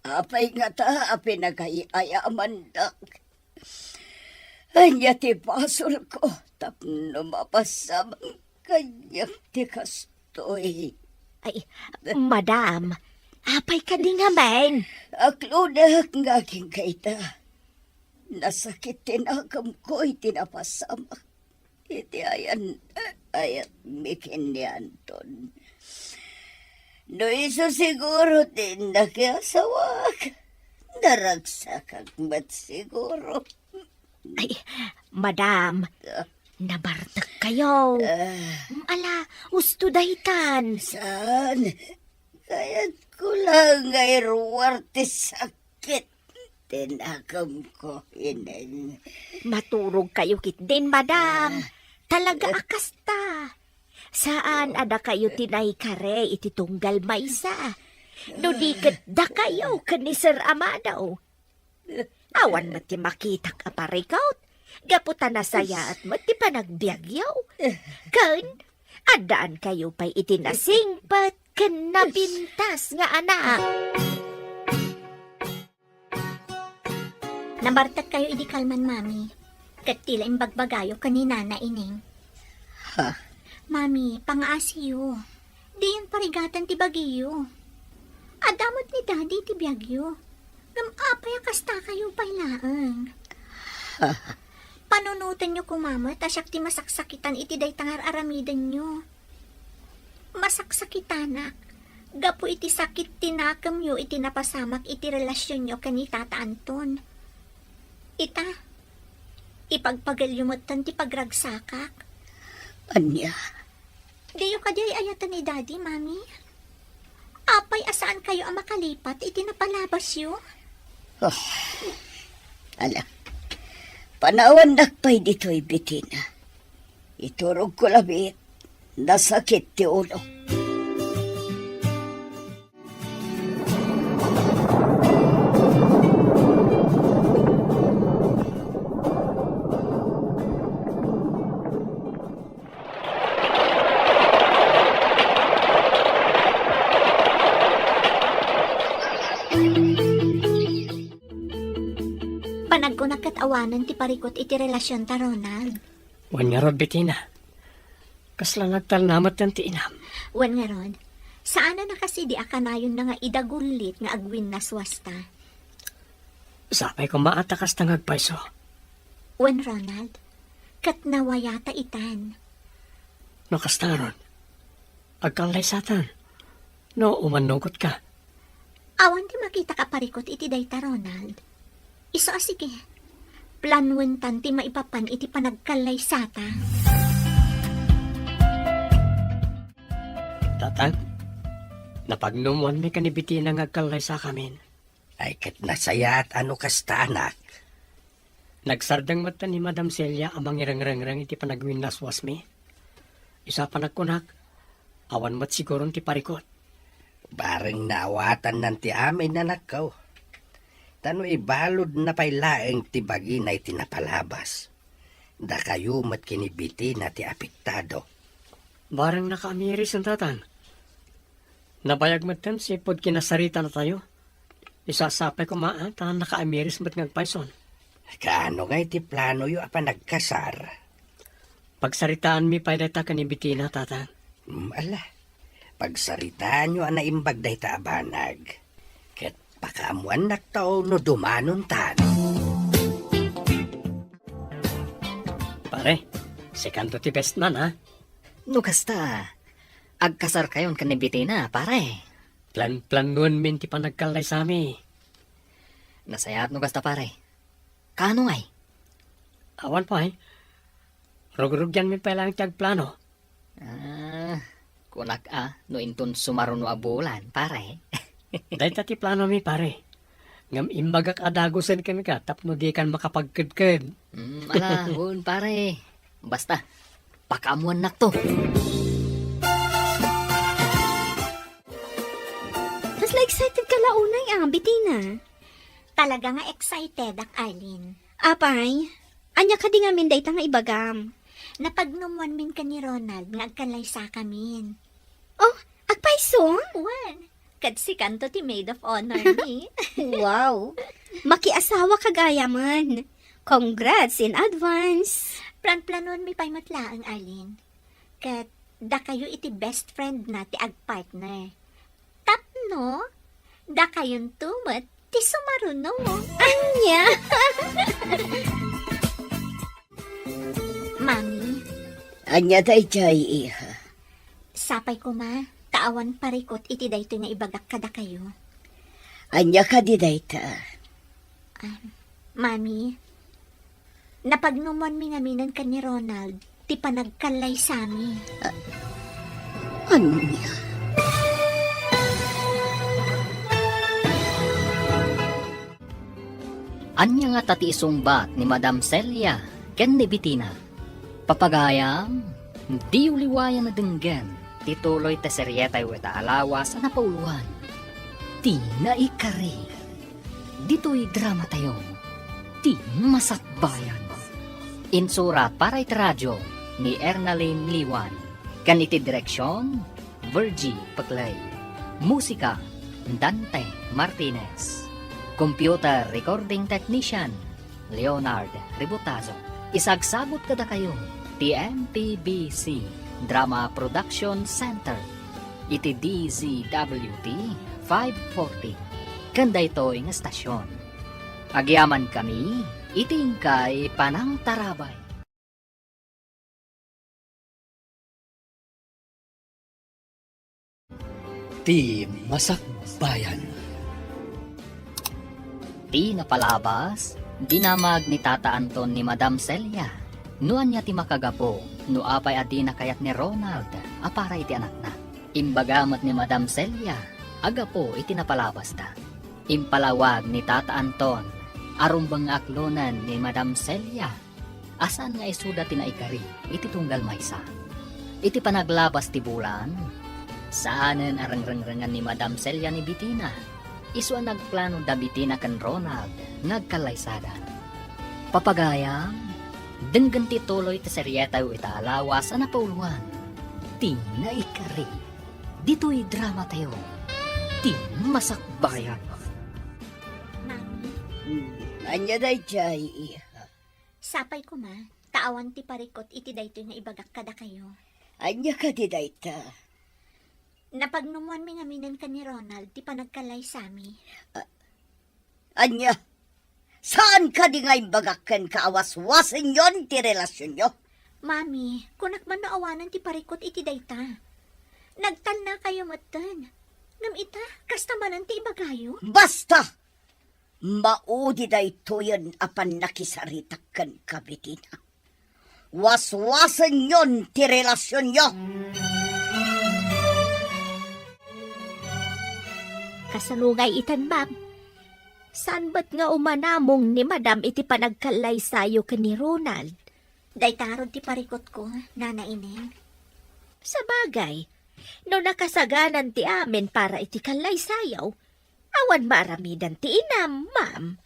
Apay ngata a pinagay-ayamandak? Ania ti basolko tapno mapasamak kaniak ti kastoy? Ay, madam, apay kadi ngamin? Aklonek nga agingga ita. Nasakit ti nakemko iti napasamak iti ayan-ayatmi ken ni Anton. No isu siguro ti nakiasawak, naragsakak met siguro. Ay, madam, nabartek kayo. Ah. Ala, husto daytan. Saan? Kayatko lang nga iruar ti sakit ti nakemko, Ineng. Maturog kayo ketdin, madam. Ah. Talaga a kasta. Saan a dakayo ti naikari iti tunggal maysa? No di ket dakayo ken ni Sir Amado. Awan met ti makitak a parikut, gapu ta nasayaat met ti panagbiagyo. Ken, addaan kayo pay iti nasingpet ken napintas nga anak. Nabartek kayo idi kalman, Mami. Ket ti la imbagbagayo ken ni Nana Ineng. Ha? Mami, pangaasiyo. Diyon parigatan ti bagiyo. Adda met ni Daddy ti biagyo. Ngem apay a kasta kayo pay laeng? Panunotenyo koma met a siak ti masaksakitan iti dayta nga ar-aramidenyo. Masaksakitanak gapu iti sakit ti nakemyo iti napasamak iti relasionyo ken ni Tata Anton. Ita, ipagpagelyo metten ti pagragsakak. Ania? Diyo kadi ay-ayaten ni Daddy, Mami? Apay a saankayo a makalipat iti napalabasyo? Ah, ala, panawannak pay ditoy, Betina. Iturogko labiit, nasakit ti ulo. Panagkunak ket awanen ti parikut iti relasionta, Ronald. Wen ngarud, Betina. Kasla nagtalna metten ti inam. Wen ngarud, saanen a kas idi a kanayonna nga idagullit nga agwinnaswasta. Sapay koma a ta kasta nga agpayso. Wen, Ronald, ket nawayata itan. No kasta ngarud, agkallaysatan. No umannugotka. Awan ti makitak a parikut iti dayta, Ronald. Isu a sige, planuentan ti maipapan iti panagkallaysata. Tatang, napagnumwanmi ken ni Betina nga agkallaysakamin. Ay, ket nasayaat a no kasta, anak. Nagsardeng met ni Madam Celia a mangirengrengreng iti panagwinnaswasmi. Isu a panagkunak, awan met siguron ti parikut. Bareng naawatannan ti amin, anakko. Ta no ibaludna pay laeng ti bagina iti napalabas, dakayo met ken ni Betina ti apektado. Bareng nakaamiris, Tatang. Nabayag metten sipud kinasaritanatayo. Isu a sapay koma, a, ta nakaamiris met nga agpayson. Kaano ngay ti planoyo a panagkasar? Pagsaritaanmi pay dayta ken ni Betina, Tatang. Mm, ala. Pagsaritaanyo a naimbag dayta a banag. Ket pakaammuannakto no dumanontan. Pare, sikanto ti best man, ha? No kasta, agkasarkayon ken ni Betina, pare. Plan-planuenmin ti panagkallaysami. Nasayaat no kasta, pare. Kaano ngay? Awan pay. Rugrugianmi pay laeng ti agplano. Ah, kunak a, no inton sumaruno a bulan, pare. Dayta ti planomi, pare. Ngem imbagak a dagusen kenka tapno dikan makapagkedked. Mm, ala, wen, pare. Basta, pakaammuannakto. Kasla excited ka la unay, a, Betina. Talaga nga excited ak, Arlene. Apay, ania kadi ngamin dayta nga ibagam? Napagnumwanmin ken ni Ronald nga agkallaysakamin. Oh, agpayso? Wen, ket sikanto ti maid of honor mi. Wow! Makiasawa ka gayamen. Congrats in advance! Planplanuenmi pay met laeng, Arlene. Ket dakayo iti best friend na ti agpartner. Tapno, dakayonto met ti sumaruno. Ania? Mami. Ania daydiay, iha? Sapay koma, ta awan parikut iti daytoy nga ibagak kadakayo. Ania kadi dayta? Ah, Mami, napagnumwanmi ngaminen ken ni Ronald ti panagkallaysami. Ah, ania? Ania ngata ti isungbat ni Madam Celia ken ni Betina? Papagayam, diyo liwayan a denggen ti tuloy ti serietayo ita a lawas a napauluan, Ti Naikari. Ditoy dramatayo, Ti Masakbayan. Insurat para iti radio ni Ernalyn Liwan. Ken iti direksion, Virgie Peclay. Musika, Dante Martinez. Computer recording technician, Leonard Ributazo. Isagsagut kadakayo ti M P B C Drama Production Center iti D Z W T five forty. Ken daytoy nga estasion, agyamankami iti inkay panangtarabay. Ti Masakbayan. Ti napalabas, dinamag ni Tata Anton ni Madam Celia. No ania ti makagapu, no apay a dina kayat ni Ronald a para iti anakna. Imbaga met ni Madam Celia a gapu iti napalabasta. Impalawag ni Tata Anton a rumbeng nga aklonen ni Madam Celia a saan nga isuda ti naikari iti tunggal maysa. Iti panaglabas ti bulan, saanen a rengrengrengan ni Madam Celia ni Betina. Isu a nagplano da Betina ken Ronald nga agkallaysadan. Papagayam, denggen ti tuloy ti serietayo ita a lawas a napauluan, Ti Naikari. Ditoy dramatayo, Ti Masakbayan. Mami, Hmm, ania daydiay, iha? Sapay koma, ta awan ti parikut iti daytoy nga ibagak kadakayo. Ania kadi dayta? Napagnumoanmi ngaminen ken ni Ronald ti panagkallaysami. A-, ania? Saan kadi nga imbagak kenka a waswasenyon ti relasionyo? Mami, kunak man no awanen ti parikut iti dayta. Nagtalnakayo metten. Ngem ita, kasta manen ti ibagayo? Basta! Maudi daytoyen a pannakisaritak kenka, Betina. Waswasenyon ti relasionyo. Kasano ngay iten, ma'am? Saan met nga umanamong ni Madam iti panagkallaysayo ken ni Ronald? Dayta ngarud ti parikutko, Nana Ineng. Sabagay, no nakasaganan ti amin para iti kallaysayo, awan maaramidan ti inam, ma'am.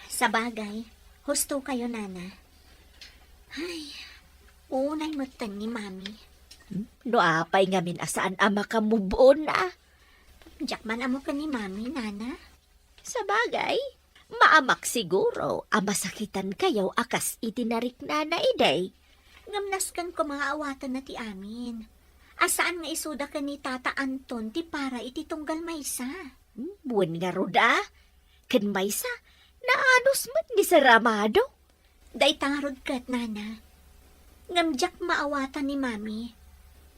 Sabagay, husto kayo, Nana. Ay, unay metten ni Mami. No apay ngamin a saan a makamove on, a? Diak man ammo ken ni Mami, Nana. Sabagay, maamak siguro a masakitan kayo a kas iti nariknana idi. Ngem nasken koma nga awatenna ti amin. A saan nga isuda ken ni Tata Anton ti para iti tunggal maysa. Hmm, wen ngarud a? Ken maysa, naanus met ni Sir Amado. Dayta ngarud ket, Nana. Ngem diak maawatan ni Mami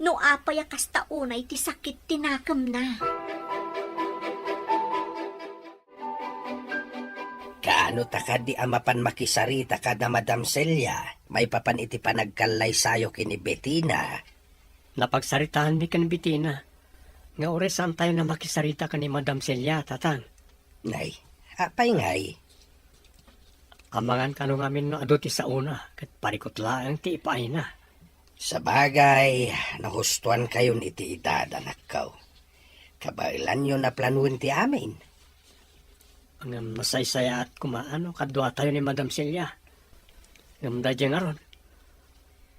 no apay a kasta unay ti sakit ti nakemna. Kaano ta kadi a mapan makisarita kada Madam Celia maipapan iti panagkallaysayo ken ni Betina? Napagsaritaanmi ken Betina nga uray saantayo a makisarita ken ni Madam Celia, Tatang. Nay, apay ngay? Amangan kano ngamin no adu ti saona, ket parikut laeng ti ipaayna. Sabagay, nahustoankayon iti edad, anakko. Kabaelanyo a planoen ti amin. Ngem masaysayaat koma no kaduatayo ni Madam Celia. Ngem daydiay ngarud,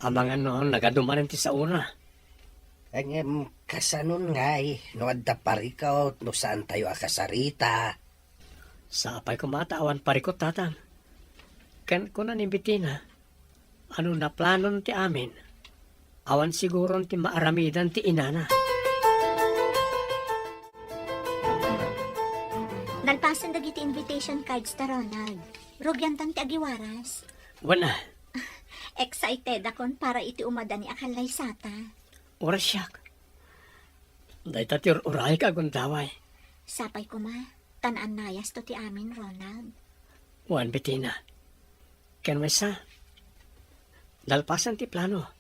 amangan no nagadu manen ti saona. Ngem kasanon ngay no adda parikut no saantayo a kasarita? Sapay koma ta awan parikut, Tatang. Ken kuna ni Betina, ano naplanon ti amin, awan siguron ti maaramidan ti inana. Nalpasen dagiti invitation cards ta, Ronald. Rugiantan ti agiwaras. Wen a. Excited akon para iti umadani a kallaysata. Uray siak. Dayta ti ur-urayek a gundaway. Sapay koma, ta naannayasto ti amin, Ronald. Wen, Betina. Ken maysa, nalpasen ti plano.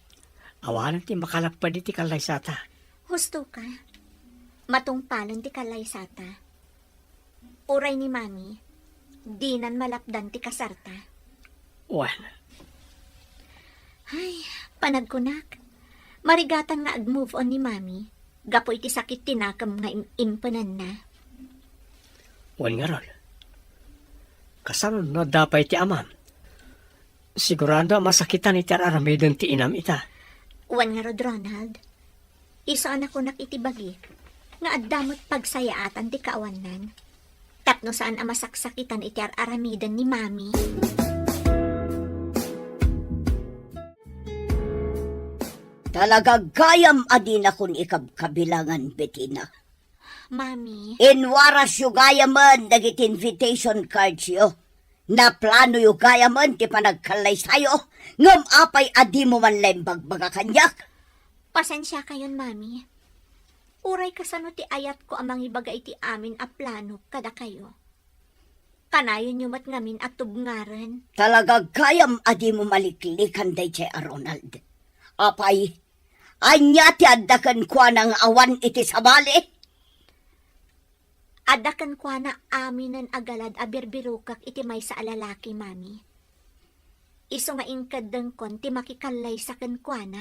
Awanen ti makalapped iti kallaysata. Hustoka. Matungpalen ti kallaysata. Uray ni Mami, dinan malapdan ti kasarta. Wen. Ay, panagkunak, marigatan nga ag-move on ni Mami gapu iti sakit ti nakem nga im-, impenanna. Wen ngarud, kasano no adda pay ti amam? Sigurado a masakitan iti ar-aramiden ti inam ita. Wen ngarud, Ronald, isu a nakunak iti bagik nga adda met pagsayaatan ti kaawannan tapno saan a masaksakitan iti ar-aramiden ni Mami. Talaga gayam a dinakon ikabkabilangan, Betina. Mami. Inwarasyo gayamen dagiti invitation cardsyo. Naplanoyo gayamen ti panagkallaysayo, ngem apay a dimo man la imbagbaga kaniak? Pasensiakayon, Mami. Uray kasano ti ayatko a mangibaga iti amin a plano kadakayo. Kanayonyo met ngamin a tubngaren. Talaga gayam a dimo maliklikan daydiay a Ronald. Apay, ania ti adda kenkuana nga awan iti sabali? Adda kenkuana aminen a galad a birbirokek iti maysa a lalaki, Mami. Isu nga inkeddengkon ti makikallaysa kenkuana.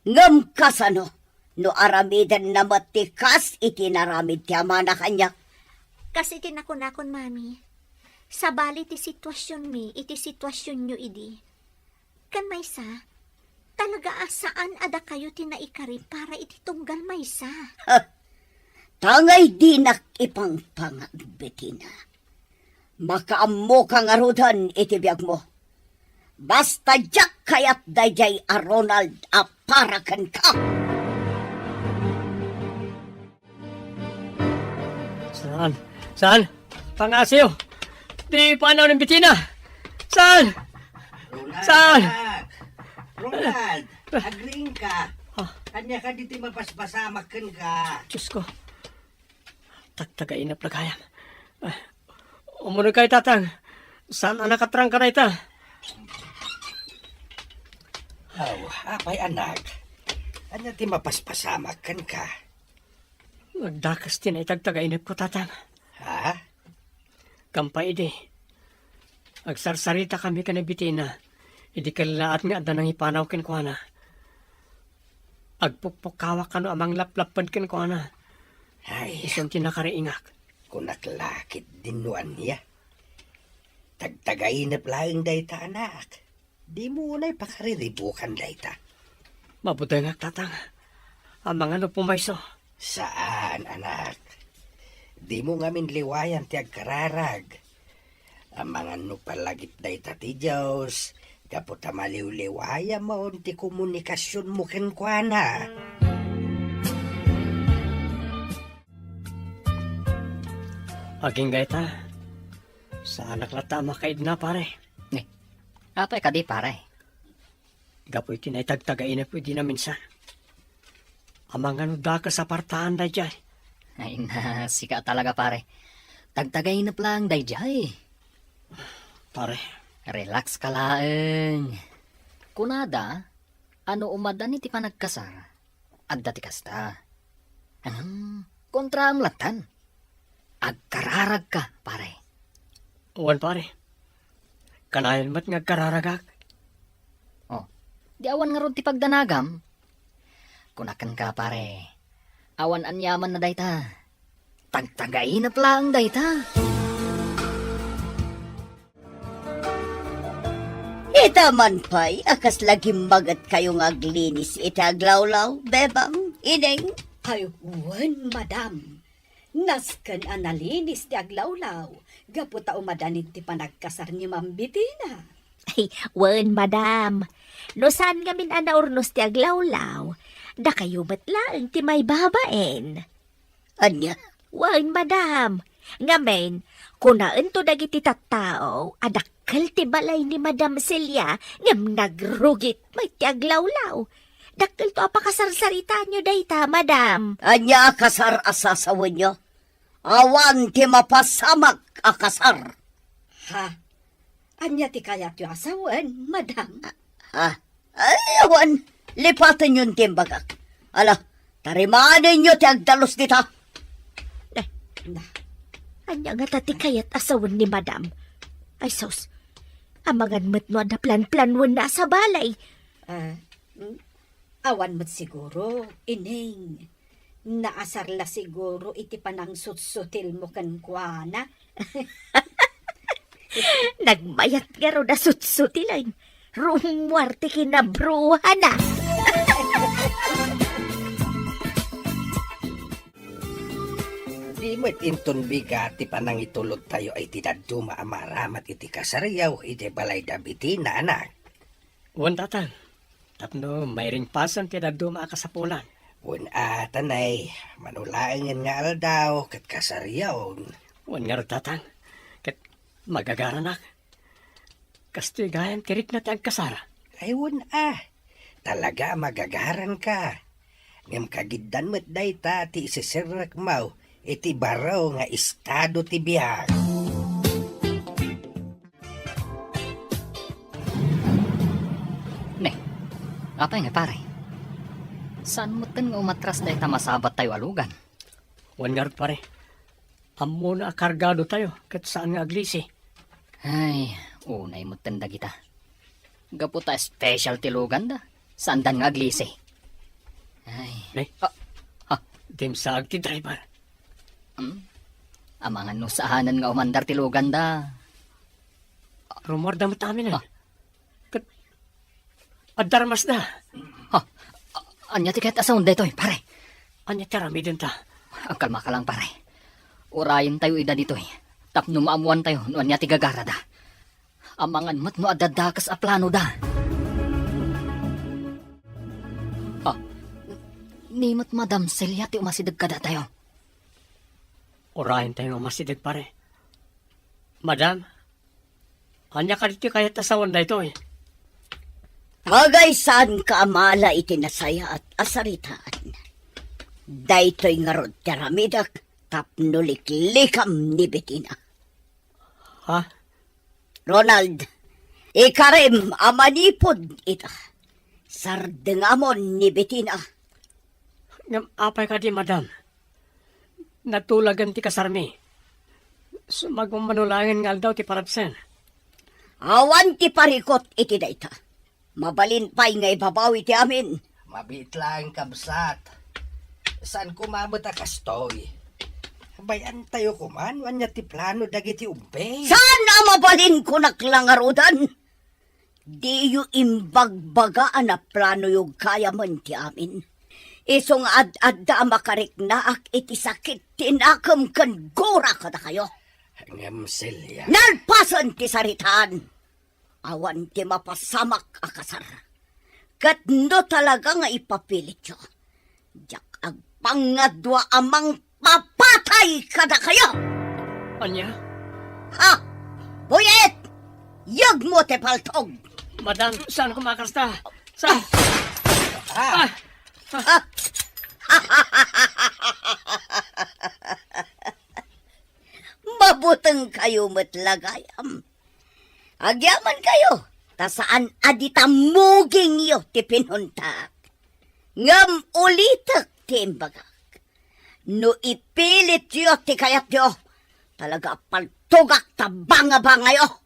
Ngem kasano no aramidenna met ti kas iti naramid ti amana kaniak? Kas iti nakunakon, Mami, sabali ti situasionmi iti situasionyo idi. Ken maysa, talaga a saan a dakayo ti naikari para iti tunggal maysa. Ha! Tangay dinak ipangpangag, Betina. Makaammoka ngaruden iti biagmo. Basta diak kayat daydiay a Ronald a para kenka. Saan? Saan? Pangasiw! Di panaw ni Betina! Saan? Ronald, saan? Anak! Ronald! Agriingka! Ah. Ania kadi ti mapaspasamak kenka? Diyos ko. Tagtagainep la gayam. Ah, umunoy kay, Tatang. Saan a nakatrangka dayta? Aw, apay, anak? Ania ti mapaspasamak kenka? Nagdakes ti naitagtagainepko, Tatang. Ha? Kampay idi, agsarsaritakami ken ni Betina idi kellaat nga adda nangipanaw kenkuana. Agpukpukkawak kano a manglaplapped kenkuana. Ay. Isun ti nakariingak. Kunak la ketdin no ania. Tagtagainep laeng dayta, anak. Dimo unay pakariribukan dayta. Mabutengak, Tatang. Amangan no pumayso. Saan, anak. Dimo ngamin liwayan ti agkararag. Amangan no palagip dayta ti Dios, gapu ta maliwliwayamon ti komunikasionmo kenkuana. Agingga ita, saanak latta a makaidna, pare. Ni, apay kadi, pare? Gapu iti naitagtagainep idi naminsan. Amangan no dakes a partaan daydiay. Ay na, sika talaga, pare. Tagtagainep laeng daydiay. Pare. Relax ka laeng. Kunada, a no umadan iti panagkasar, adda ti kasta. Ngem, kontraem lattan. Agkararagka, pare. Wen, pare. Kanayon met nga agkararagak. Oh, di awan ngarud ti pagdanagam? Kunak kenka, pare. Awan aniamanna dayta. Tagtagainep laeng dayta. Ita man pay a kasla gimmagetkayo nga aglinis iti aglawlaw, Bebang, Ineng? Ay, wen, madam. Nasken a nalinis ti aglawlaw gapu ta umadan iti panagkasar ni Ma'am Betina. Ay, wen, madam. No saan ngamin a naurnos ti aglawlaw, dakayo met laeng ti maibabain. Ania? Wen, madam. Ngamin, kunaento dagiti tattao a dakkel ti balay ni Madam Celia ngem nagrugit met ti aglawlaw. Dakkelto a pakasarsaritaenyo dayta, madam. Ania a kasar a sasawenyo? Awan ti mapasamak a kasar. Ha? Ania ti kayatyo a sawen, madam? Ah, ay, awan. Lipatenyon ti imbagak. Ala, tarimanenyo ti agdalus dita. Eh, na, ania ngata ti kayat a sawen ni madam? Ay, sus. Amangan met no adda planplanwenna a sabali. Ah, mm, awan met siguro, Ineng. Naasar la siguro iti panangsutsutilmo kenkuana. Nagmayat ngarud a sutsutilen. Rummuar ti kinabruhana. Di met inton bigat ti panangitulodtayo iti dadduma a maaramat iti kasariaw iti balay da Betina, anak. Wen, tatang. Tapno mairingpasen ti dadduma a kasapulan. Wen a, tanay, mano laengen nga aldaw ket kasariaon. Wen ngarud, tatang, ket magagaranak. Kastoy gayam ti rikna ti agkasar. Ay, wen a, talaga a magagaranka. Ngem kagiddan met dayta ti isiserrekmo iti baro nga estado ti biag. Ne, Apay nga, pare? Saan metten nga umatras dayta masabattayo a lugan? Wen ngarud, pare. Ammona a kargadotayo ket saan nga aglisi. Ay, unay metten dagita. Gapu ta special ti luganda, saandan nga aglisi. Ay. Ne? Ah, ah. Dimsaag ti driver. Hmm? Amangan no saanen nga umandar ti luganda. Rummuarda met amin, eh. Ah. Ket adda armasda. Ha? A-, ania ti kayat a sawen daytoy, pare? Ania ti aramidenta? Agkalmaka lang, pare. Urayentayo ida ditoy tapno maammoantayo no ania ti gagarada. Amangan met no adda dakes a planoda. Ha? Ni met Madam Celia ti umasideg kadatayo? Urayentayo nga umasideg, pare. Madam, ania kadi ti kayat a sawen daytoy? Agaysaanka a mala iti nasayaat a saritaan. Daytoy ngarud ti aramidek tapno liklikam ni Betina. Ha? Ronald, ikarim a manipud ita. Sardengamon ni Betina. Ngem apay kadi, madam? Natulagen ti kasarmi. Sumagmamano laengen nga aldaw ti parabsen. Awan ti parikut iti dayta. Mabalin pay nga ibabawi ti amin. Mabiit laeng, kabsat. Saan koma met a kastoy? Bay-antayo koma no ania ti plano dagiti ubbing. Saan a mabalin, kunak la ngaruden? Diyo imbagbagaan a planoyo gayamen ti amin. Isu nga ad-adda a makariknaak iti sakit ti nakem ken gura kadakayo. Ngem, Celia. Nalpasen ti saritaan. Awan ti mapasamak a kasar. Ket no talaga nga ipapilityo, diak agpangngadua a mangpapatay kadakayo! Ania? Ha? Buyet! Yegmo ti paltog! Madam, saan ko makasta? Sa... Ah! Ah! Mabuteng kayo met la gayam. Agyaman kayo, ta saan a dita mugingyo ti pinuntak. Ngem ulitek ti imbagak. No ipilityo ti kayatyo, talaga a paltogak ta bangabangayo.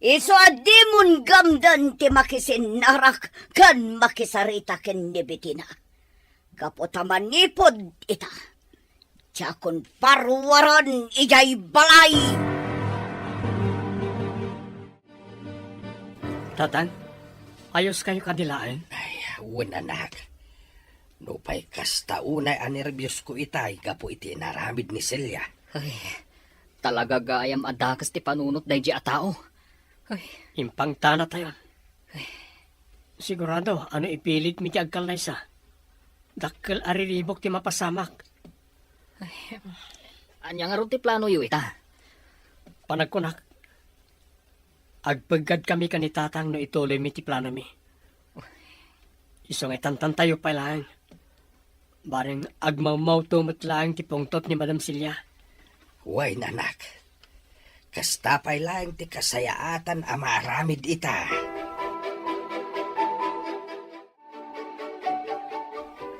Isu a dimon gamden ti makisinnarak ken makisarita ken ni Betina. Gapu ta manipud ita, diakon paruaren idiay balay. Tatang, ayoskayo kadi laeng? Ay, wen, anak. Nupay kasta, unay a nerbios ko itay gapu iti inaramid ni Celia. Ay, talaga gayam a dakes ti panunot daydi a tao. Ay. Impangtanatayon. Ay. Sigurado a no ipilitmi ti agkallaysa, dakkel a riribuk ti mapasamak. Ay, ania ngarud ti planoyo ita? Panagkunak, agpeggadkami ken ni Tatang no ituloymi ti planomi. Isu nga itantantayo pay laeng. Bareng agmawmawto met laeng ti pungtot ni Madam Celia. Wen, anak. Kasta pay laeng ti kasayaatan a maaramid ita.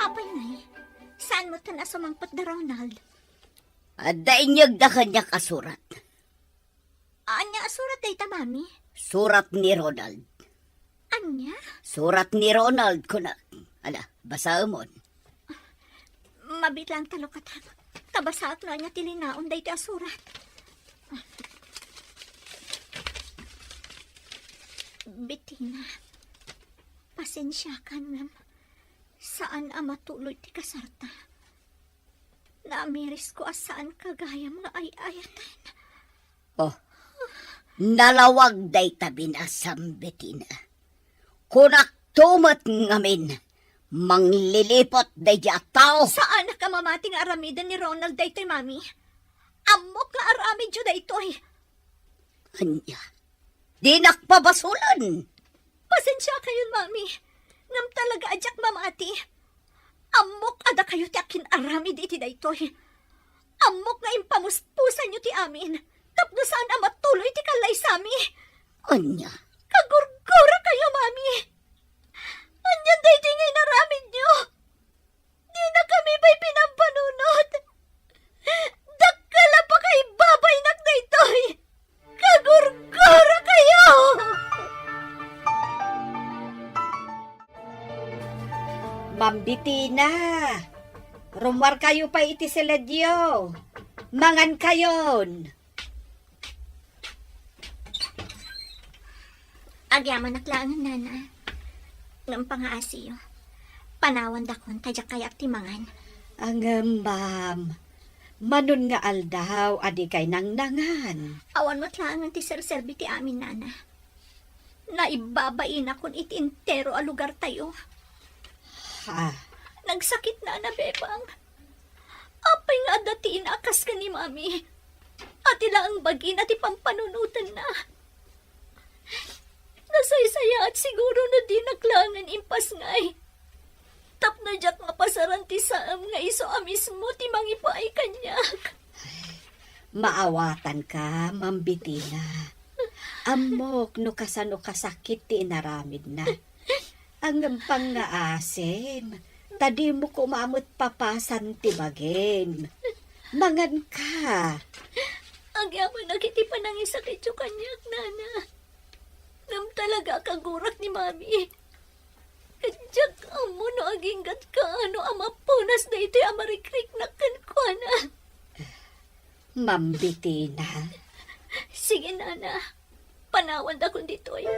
Apay ngay, saan metten a sumangpet da Ronald? Adda inyegda kaniak a surat. Ania a surat dayta, Mami? Surat ni Ronald. Ania? Surat ni Ronald, kunak. Ala, basaemon. Mabiit laeng ta lukatam. Ta basaek no ania ti linaon daytoy a surat. Betina, pasensiakan ngem saan a matuloy ti kasarta. Naamirisko a saanka gayam nga ay-ayaten. Oh, nalawag dayta binasam, Betina. Kunakto met ngamin, mangliliput daydi a tao. Saanak a mamati nga aramiden ni Ronald daytoy, Mami. Ammok nga aramidyo daytoy. Ania? Dinak pabasolen. Pasensiakayon, Mami. Ngem talaga a diak mamati. Ammok a dakayo ti akin-aramid iti daytoy. Ammok nga impamuspusanyo ti amin tapno saan a matuloy ti kallaysami. Ania? Kagurgurakayo, Mami. Ma'am Betina, rummuarkayo pay iti siledyo. Mangankayon. Agyamanak laengen, nana. Ngem pangaasiyo. Panawandakon ta diak kayat ti mangan. Ngem, ma'am, manon nga aldaw a dikay nangnangan? Awan met laengen ti serserbi ti amin, nana. Naibabainakon iti entero a lugartayo. Ha? Nagsakit, nana, bebang. Apay nga adda ti ina a kas ken ni mami? Ati laeng bagina ti pampanunotenna. Nasaysayaat siguro no dinak laengen impasngay. Tapno diak mapasaran ti saem nga isu a mismo ti mangipaay kaniak. Maawatanka, Ma'am Betina. Ammok no kasano kasakit ti inaramidna. Ngem pangngaasim, ta dimo koma met papasan ti bagim. Manganka. Agyamanak iti panangisakityo kaniak, nana. Ngem talaga a kagurak ni mami. Ket diak ammo no agingga't kaano a mapunas daytoy a marikriknak kenkuana. Ma'am Betina. Sige, nana. Panawandakon ditoy.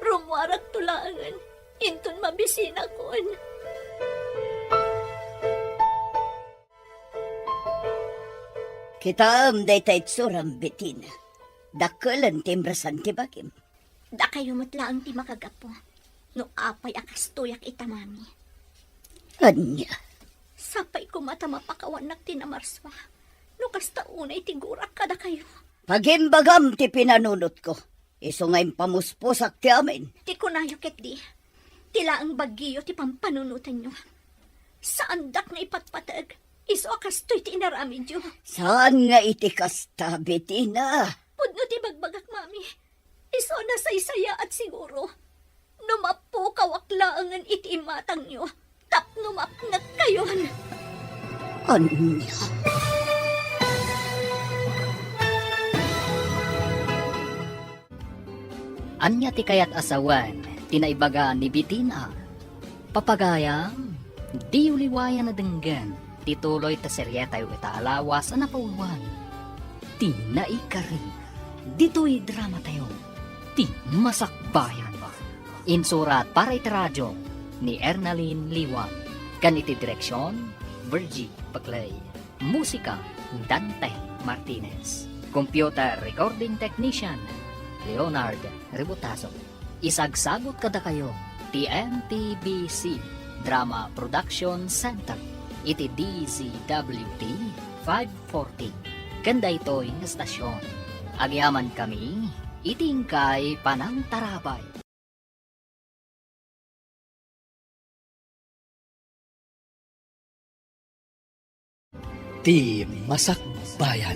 Rummuarakto laengen inton mabisinakon. Kitaem dayta itsuram, Betina. Dakkelen ti imresan ti bagim. Dakayo met laeng ti makagapu no apay a kastoyak ita, mami. Ania? Sapay koma ta mapakawannak ti namarsua no kasta unay ti gurak kadakayo. Pagimbagam ti pinanunotko, isu nga impamuspusak ti amin. Ti kunayo ketdi, ti laeng bagiyo ti pampanunotanyo. Saandak nga ipatpateg, isu a kastoy ti inaramidyo. Saan nga iti kasta, Betina? Pudno ti bagbagak, mami. Isu a nasaysayaat siguro no mapukawak laengen iti imatangyo tapno mapnekkayon. Ania? Ania ti kayat a sawen ti naibaga ni Betina? Papagayam, diyo liwayan a denggen ti tuloy ta serietayo ita a lawas a napauluan, Ti Naikari. Ditoy dramatayo, Ti Masakbayan. Insurat para iti radio ni Ernalyn Liwan, ken iti direksion, Virgie Paclay. Musika, Dante Martinez. Computer recording technician, Leonard Rebotazo. Isagsagut kadakayo ti M T B C Drama Production Center iti D Z W T five forty. Ken daytoy nga estasion, agyamankami iti inkay panangtarabay. Ti Masakbayan.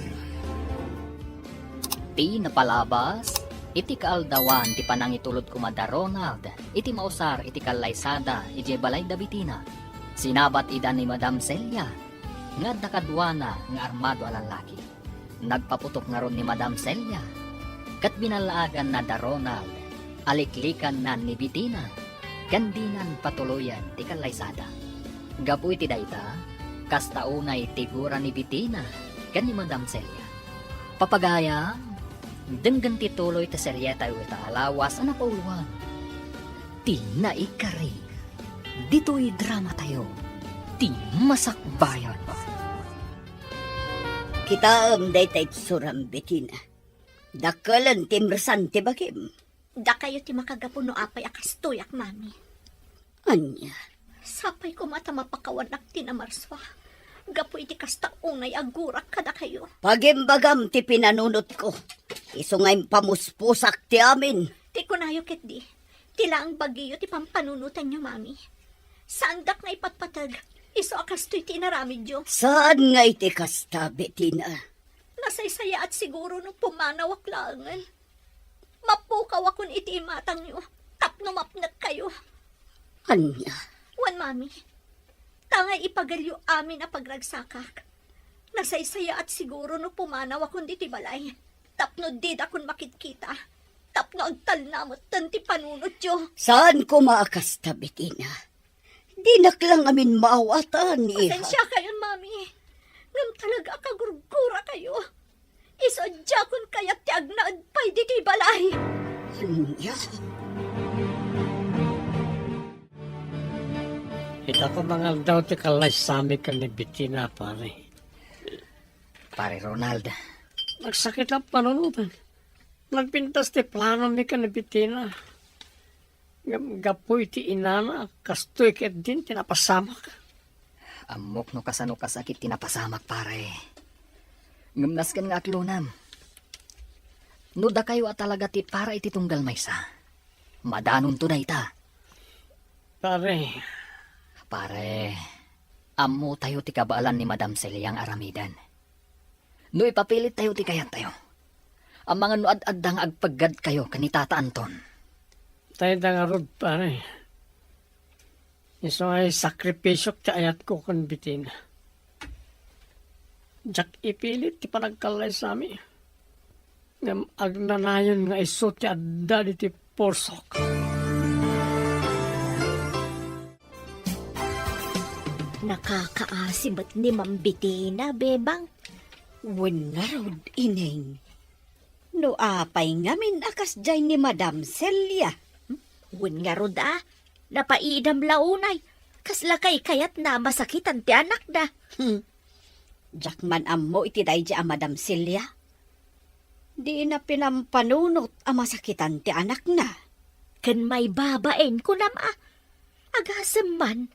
Ti napalabas, iti kaaldawan ti panangitulod koma da Ronald iti mausar iti kallaysada idiay balay da Betina. Sinabat ida ni Madam Celia nga adda kaduana nga armado a lallaki. Nagpaputok ngarud ni Madam Celia, ket binallaaganna da Ronald a liklikanna ni Betina ken dinan patuloyen ti kallaysada. Gapu iti dayta, kasta unay ti gura ni Betina ken ni Madam Celia. Papagayam, denggen ti tuloy ti serietayo ita a lawas a napauluan, Ti Naikari. Ditoy dramatayo, Ti Masakbayan. Kitaem dayta itsuram, Betina. Dakkelen ti imresan ti bagim. Dakayo ti makagapu no apay a kastoyak, mami. Ania? Sapay koma ta mapakawanak ti namarsua gapu iti kasta unay a gurak kadakayo. Pagimbagam ti pinanunotko. Isu nga impamuspusak ti amin. Ti kunayo ketdi, ti laeng bagiyo ti pampanunotanyo, mami. Saandak nga ipatpateg isu a kastoy ti inaramidyo. Saan nga iti kasta, Betina? Nasaysayaat siguro no pumanawak laengen. Mapukawakon iti imatangyo tapno mapnekkayo. Ania? Wen, mami, tangay ipagelyo amin a pagragsakak. Nasaysayaat siguro no pumanawakon ditoy balay tapno didakon makitkita, tapno agtalna metten ti panunotyo. Saan koma a kasta, Betina. Dinak la ngamin maawatan, iha. Pasensya kayon, Mami. Ngem talaga a kagurgura kayo. Isu a diakon kayat ti agnaed pay ditoy balay. Ania? Ita ko mangaldaw ti kallaysami ken ni Bettina, pare. Pare Ronald. Nagsakit a panunoten. Nagpintas ti planomi ken ni Bettina. Ngem gapu iti inana, kastoy ketdin ti napasamak. Ammok no kasano kasakit ti napasamak, pare. Ngem nasken nga aklonam. No dakayo a talaga ti para iti tunggal maysa, madanonto dayta. Pare. Pare, ammotayo ti kabaelan ni Madam Celia nga aramiden. No ipapilittayo ti kayattayo, amangan no ad-adda nga agpaggadkayo ken ni Tata Anton. Dayta ngarud, pare. Isu nga sakripisio ti ayatko ken Bettina. Diak ipilit ti panagkallaysami. Ngem agnanayon nga isu ti adda ditoy pursok. Nakakaasi met ni Ma'am Bettina, Bebang. Wen ngarud, Ineng. No apay ngamin a kasdiay ni Madam Celia? Wen ngarud a, napaidam la unay. Kasla kaykayatna a masakitan ti anakda. Hmm. Diak man ammo iti daydi a Madam Celia. Dina pinampanunot a masakitan ti anakna. Ken maibabain, kunam a. Agasem man.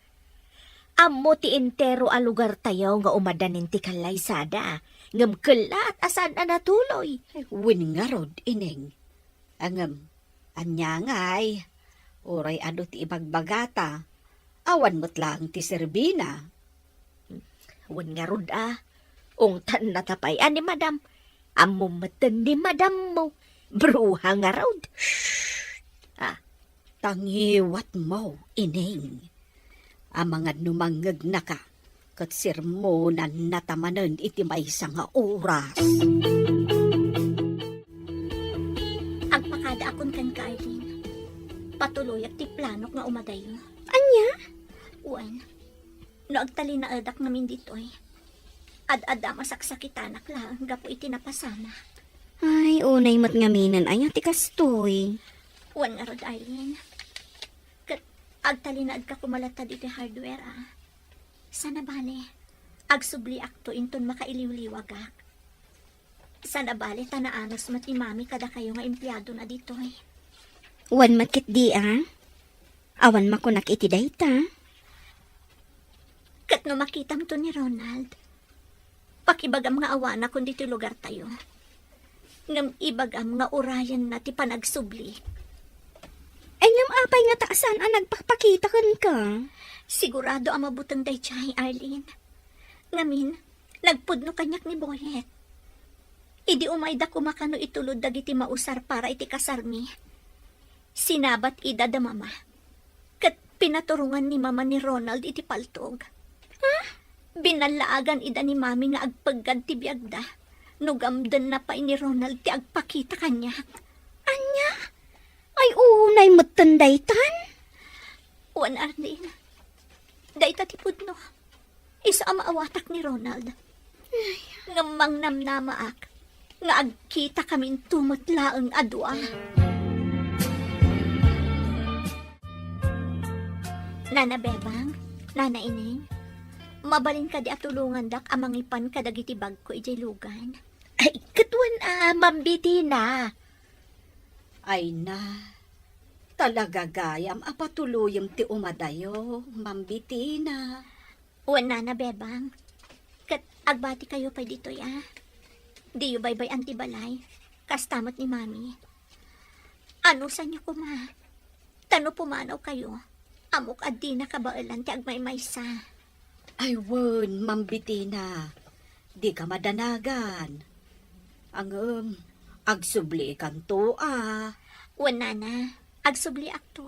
Ammo ti entero a lugartayo nga umadanin ti kallaysada, ngem kellaat a saan a natuloy. Wen ngarud, Ineng. Ngem, ania ngay? Uray adu ti ibagbagata, awan met laeng ti serbina. Wen ngarud a, ungtannata pay a ni Madam. Ammom metten ni Madammo. Bruha ngarud. Shh! Ah. Tangiwatmo, Ineng. Amangan no mangngegnaka, ket sermonannata manen iti maysa nga oras. Agpakadaakon kenka, Arlene. Patuloyak ti planok nga umadayo. Ania? Wen, no agtalinaedak ngamin ditoy, ad-adda a masaksakitanak laeng gapu iti napasamak. Ay, unay met ngaminen aya ti kastoy. Wen ngarud, Arlene. Ket agtalinaedka koma latta ditoy hardware, a. Sana bale, agsubliakto inton makailiwliwagak. Sana bale ta naanus met ni Mami kadakayo nga empleadona ditoy. Wen met ketdi, a. Awan makunak iti dayta. Ket no makitamto ni Ronald, pakibagam nga awanakon ditoy lugartayo. Ngem ibagam nga urayenna ti panagsubli. Ay, ngem apay ngata a saan a nagpakpakita kenka? Sigurado a mabuteng daydiay, Arlene. Ngamin, nagpudno kaniak ni Boyet. Idi umayda koma kano itulod dagiti mausar para iti kasarmi, sinabat ida da Mama. Ket pinaturongan ni Mama ni Ronald iti paltog. Ha? Binallaagan ida ni Mami nga agpeggad ti biagda no gamdenna pay ni Ronald ti agpakita kaniak. Ania? Ay, unay metten daytan? Wen, Arlene. Dayta ti pudno. Isu a maawatak ni Ronald. Ngem mangnamnamaak nga agkitakaminto met laeng a dua. Nana Bebang, Nana Ineng, mabalin kadi a tulongandak a mangipan kadagiti bagko idiay lugan? Ay, ket wen a, Ma'am Bettina. Ay na, talaga gayam a patuloyem ti umadayo, Ma'am Bettina. Wen, Nana Bebang. Ket agbati kayo pay ditoy, a. Diyo baybay-an ti balay. Kasta met ni Mami. Anusanyo koma. Ta no pumanaw kayo, ammok a dina kabaelan ti agmaymaysa. Ay wen, Ma'am Bettina. Dika madanagan. Ngem, agsublikanto, a. Wen, Nana. Agsubliakto.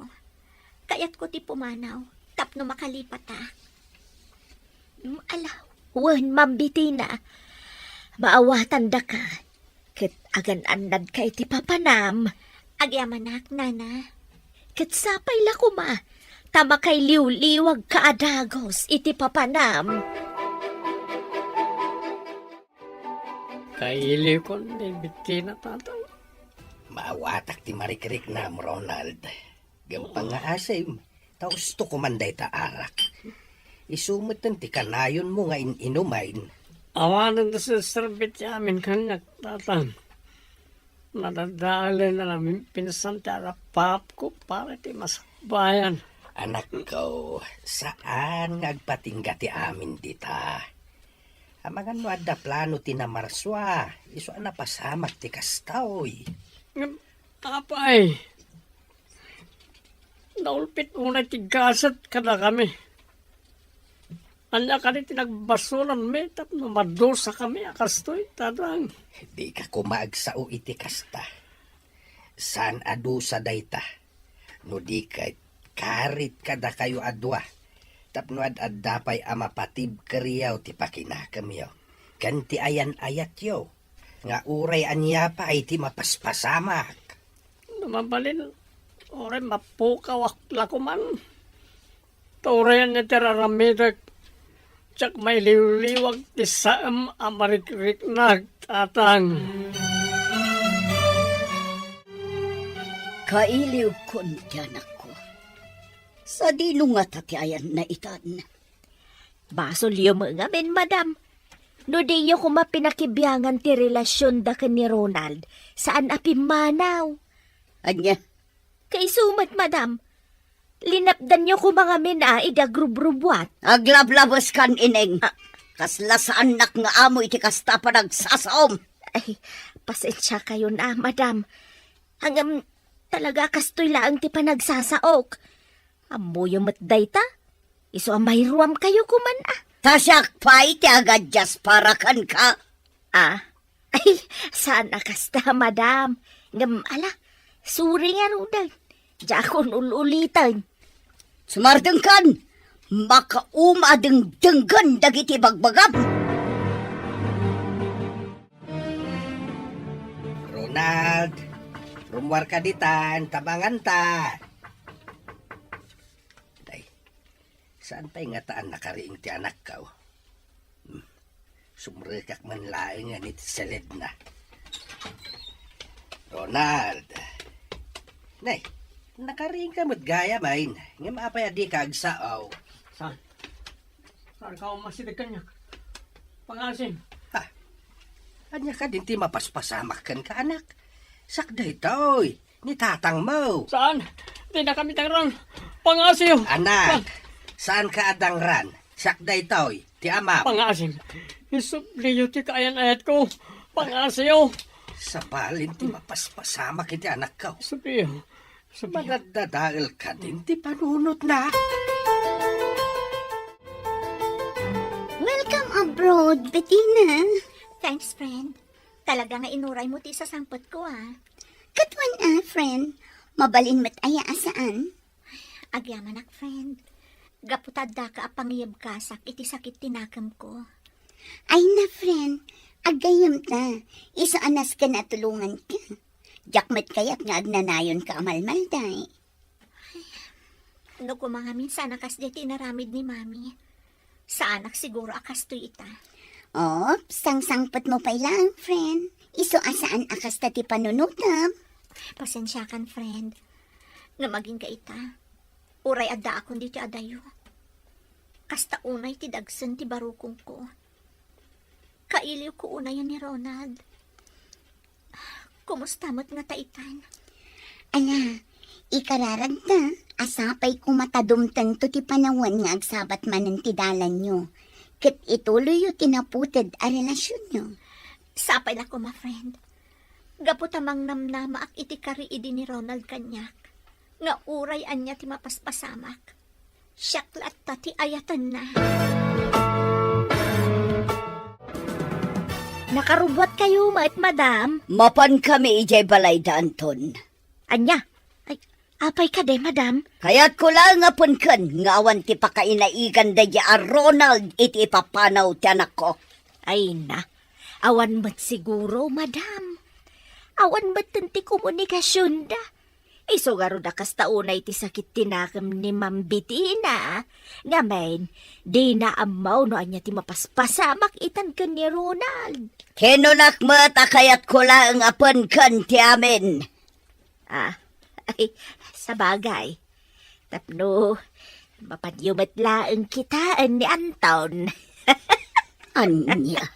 Kayatko ti pumanaw tapno makalipatak. Mm, ala, wen, Ma'am Bettina, maawatandaka ket agan-annadka iti papanam. Agyamanak, Nana. Ket sapay la koma, ta makailiwliwagka a dagus iti papanam. Kailiwkon ni Bettina, Tatang. Maawatak ti marikriknam, Ronald. Gampang nga asim, ta usto ko man dayta arak. Isu met ti kanayonmo nga in-inumen. Awanen ti serserbi ti amin kaniak, Tatang. Nadadaelen a naminpinsan ti arapaapko para iti masakbayan. Anakko, saan nga agpatingga ti amin dita. Amangan no adda plano ti namarsua, isu a napasamak ti kasta, oy. Ngem, apay, naulpit unay ti gasat kadakami. Ania kadi ti nagbasolanmi tapno madusakami a kastoy, Tatang? Dika koma agsao iti kasta. Saan a dusa dayta. No di ket, karit kadakayo a dua. Tapno ad-adda pay a mapatibkeryo ti pakinakemyo ken ti ayan-ayatyo, nga uray ania pay ti mapaspasamak. No mabalin, uray mapukawak la koman. Ta uray ania ti ar-aramidek, diak mailiwliwag ti saem a marikriknak, Tatang. Kailiwkon ti anakko. Sadino ngata ti ayanna itan? Basolyo met ngamin, madam. No diyo koma pinakibiangan ti relasionda ken ni Ronald, saan a pimmanaw. Ania? Kaisu met, madam. Linapdanyo koma ngamin a idi agrubrubuat. Aglablabeskan, Ineng. Ah. Kasla saannak nga amo iti kasta a panagsasaom. Ay, pasensiakayon a, madam. Ngem, talaga kastoy laeng ti panagsasaok. Ammoyo met dayta? Isu a mairuamkayo koman a. Ta siak pay ti agadias para kenka? Ah, ay, saan a kasta, madam. Ngem, ala, sorry ngaruden. Diakon ul-uliten. Sumardengkan, makauma a dengdenggen dagiti bagbagam. Ronald, rummuarka ditan, ta manganta. Day, saan pay ngata a nakariing ti anakko? Hmm. Sumrekak man laeng iti seledna. Ronald. Nay, nakariingka met gayam, ngem apay a dika agsao? Saan? Saan ka umasideg kaniak? Pangaasim. Ha? Ania kadin ti mapaspasamak kenka, anak? Siak daytoy, ni tatangmo. Saan? Dinakami dangran. Pangaasim. Anak, saanka a dangran. Siak daytoy, ti amam. Pangaasim. Isubliyo ti kaayan-ayatko. Pangaasim. Sabali ti mapaspasamak iti anakko. Isubliyo. Isubliyo. Manaddadael kadin ti panunotna. Welcome abroad, Bettina. Thanks, friend. Talaga nga inuraymo ti isasangpetko, a. Ket wen a, friend. Mabalin met aya a saan? Agyamanak, friend. Gapu ta addaka a pangiyebkasak iti sakit ti nakemko. Ay na, friend. Aggayyemta. Isu a nasken a tulonganka. Diak met kayat nga agnanayonka a malmalday. No koma ngamin saan a kasdiay ti inaramid ni Mami, saanak siguro a kastoy ita. Op, sangsangpetmo pay laeng, friend. Isu a saan a kasta ti panunotam. Pasensiakan, friend. Ngem agingga ita, uray addaakon ditoy adayo, kasta unay ti dagsen ti barukongko. Kailiwko unayen ni Ronald. Kumusta met ngata itan? Ala, ikararagta a sapay koma ta dumtengto ti panawen nga agsabat manen ti dalanyo, ket ituloyyo ti naputed a relasionyo. Sapay la koma, friend. Gapu ta mangnamnamaak iti kari idi ni Ronald kaniak, nga uray ania ti mapaspasamak, siak latta ti ayatenna. Nakarubuatkayo met, madam? Mapankami idiay balay da Anton. Ania? Ay, apay kadi, madam? Kayatko laeng a penken nga awan ti pakainaigan daydi a Ronald iti ipapanaw ti anakko. Ay na, awan met siguro, madam. Awan metten ti komunikasionda. Isu ngarud a kasta unay ti sakit ti nakem ni Ma'am Betina. Ngamin, dina ammo no ania ti mapaspasamak itan ken ni Ronald. Kinunak met a kayatko laeng a penken ti amin. Ah, ay, sabagay. Tapno, mapanyo met laeng kitaen ni Anton. Ania?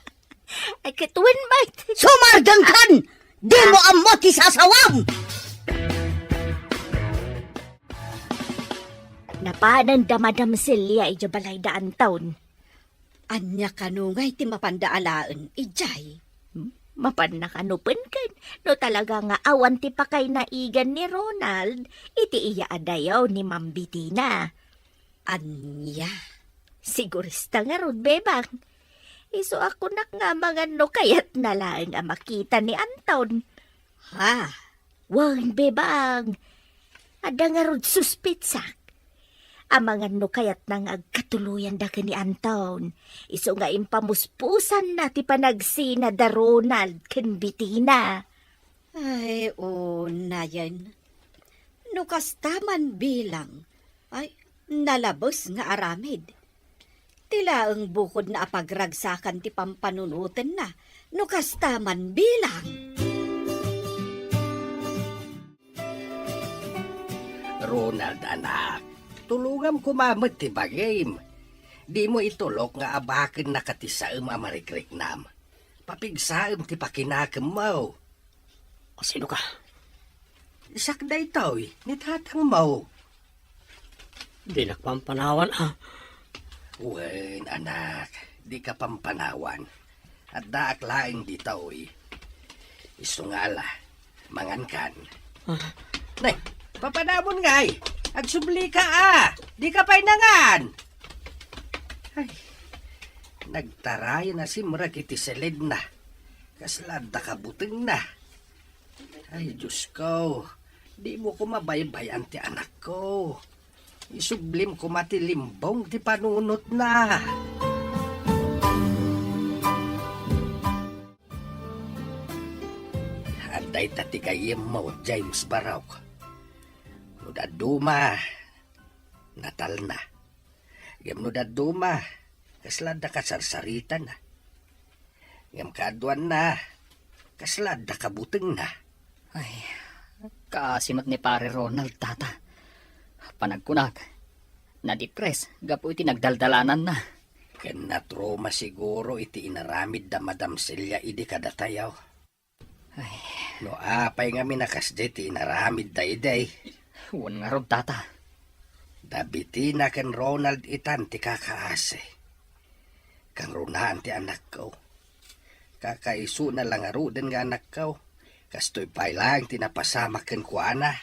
Ay, ket wen met. Sumardengkan! Dimo ammo ti sasawam! Napanen da Madam Celia idiay balay da Anton. Ania kano ngay ti mapanda alaen idiay? Hmm? Mapanna kano penken no talaga nga awan ti pakainaigan ni Ronald iti iya a dayaw ni Ma'am Betina. Ania? Sigurista ngarud, Bebang. Isu a kunak nga amangan no kayatna laeng a makita ni Anton. Ha? Wen, Bebang. Adda ngarud suspetsak. Amangan no kayatna nga agkatuloyanda ken ni Anton. Isu nga impamuspusanna ti panagsina da Ronald ken Betina. Ay, unayen. No kasta man bilang, ay, nalabes nga aramid. Ti laeng bukodna a pagragsakan ti pampanunotenna, no kasta man bilang. Ronald, anak, tulongam koma met ti bagim. Dimo itulok nga abakennaka ti saem a marikriknam. Papigsaem ti pakinakemmo. Asino ka? Siak daytoy, ni tatangmo. Dinak pampanawan, a. Wen, anak, dika pampanawan. Addaak laeng ditoy. Isu nga ala, mangankan. Ah. Nay, papanamon ngay. Agsublika, a. Dika pay nangan. Ay, nagtarayan a simrek iti siledna. Kasla adda kabutengna. Ay, Diosko, dimo koma baybay-an ti anakko. Isublim koma ti limbong ti panunotna. Adda ita ti gayyemmo, James Barok. No dadduma, natalna. Ngem no dadduma, kasla adda kasarsaritana. Ngem kaaduanna, kasla adda kabutengna. Ay, kaasi met ni Pare Ronald, tata. Panagkunak, nadipres gapu iti nagdaldalananna. Ken natruma siguro iti inaramid da Madam Celia idi kadatayo. Ay. No apay ngamin a kasdi ti inaramidda idi? Wen ngarud, tata. Da Betina ken Ronald itan ti kakaasi. Kangrunaan ti anakko. Kakaisuna la ngaruden nga anakko. Kastoy pay laeng ti napasamak kenkuana.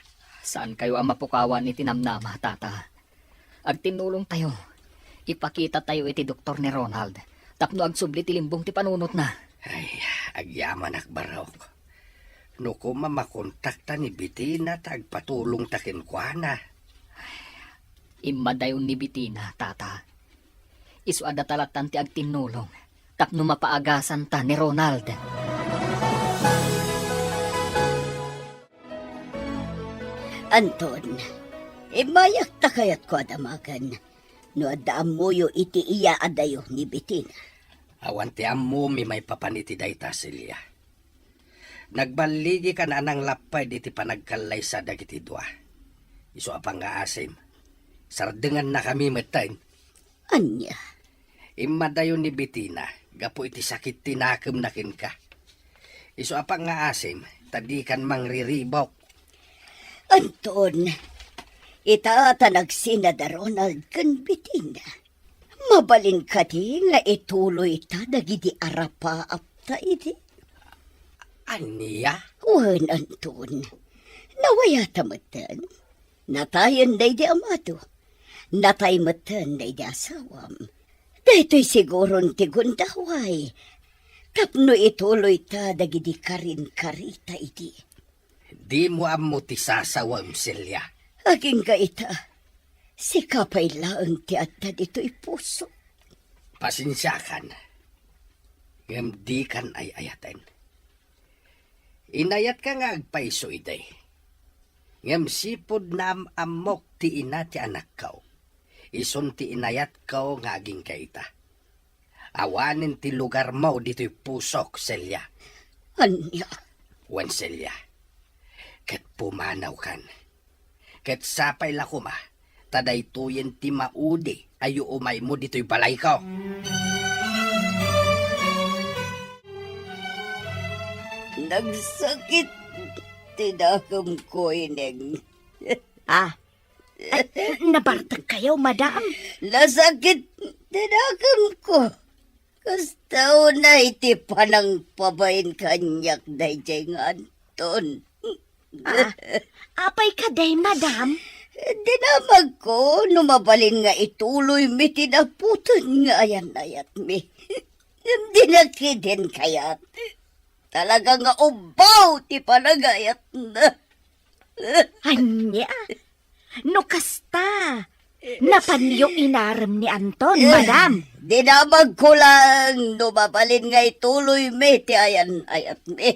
Saankayo a mapukawan iti namnama, tata. Agtinnulongtayo. Ipakitatayo iti doktor ni Ronald tapno agsubli ti limbong ti panunotna. Ay, agyamanak, Barok. No koma makontakta ni Betina ta agpatulongta kenkuana. Immadayon ni Betina, tata. Isu a data lattan ti agtinnulong tapno mapaagasanta ni Ronald. Anton, immayak ta kayatko a damagen no adda ammoyo iti iya a dayo ni Betina. Awan ti ammomi maipapan iti dayta, Celia. Nagballigikan a nanglappay diti panagkallaysa dagiti dua. Isu a pangngaasim, sardengannakami metten. Ania? Immadayo ni Betina gapu iti sakit ti nakemna kenka. Isu a pangngaasim, ta dikan mangriribok. Anton, ita ta nagsina da Ronald ken Betina. Mabalin kadi nga ituloyta dagidi arapaapta idi? Ania? Wen, Anton. Nawayata metten. Natayen daydi amado. Natay metten daydi asawam. Daytoy siguron ti gundaway tapno ituloyta dagidi karinkarita idi. Dimo ammo ti sasawam, Celia. Agingga ita, sika pay laeng ti adda ditoy puso. Pasensiakan, ngem dikan ay-ayaten. Inayatka nga agpayso idi. Ngem sipud naam-ammok ti ina ti anakko, isun ti inayatko nga agingga ita. Awanen ti lugarmo ditoy pusok, Celia. Ania? Wen, Celia, ket pumanawkan. Ket sapay la koma, ta daytoyen ti maudi a yuumaymo ditoy balayko. Nagsakit ti dakemko, Ineng. Ah, ay, nabartekkayo, madam? Nasakit ti dakemko. Kasta unay ti panangpabain kaniak daydiay nga Anton. Ah, apay kadi, madam? Dinamagko no mabalin nga ituloymi ti naputon nga ayan-ayatmi. Ngem di na ketdin kayat. Talaga nga ubbaw ti panagayatna. Ania? No kasta, napanyo inarem ni Anton, madam? Dinamagko lang no mabalin nga ituloymi ti ayan-ayatmi.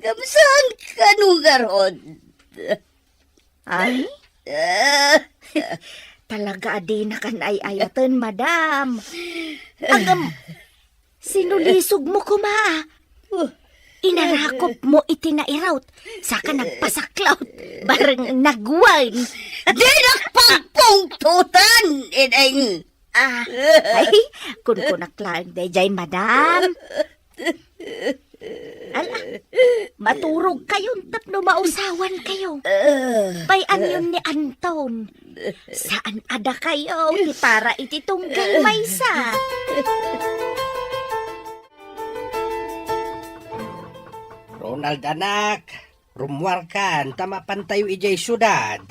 Ngem saan kano ngarud? Ay? Ah. Talaga a dinakan ay-ayaten, madam. Agam, sinulisogmo koma. Inarakopmo iti nairut, saka nagpasaklaut. Bareng nagwan. Dinak pagpungtotan, Ineng. Ah, ay, kunkunak laeng daydiay, madam. Ala, maturogkayon tapno mausawankayo. Pay-anyon ni Anton. Saan a dakayo ti para iti tunggal maysa. Ronald, anak, rummuarkan ta mapantayo idiay siudad.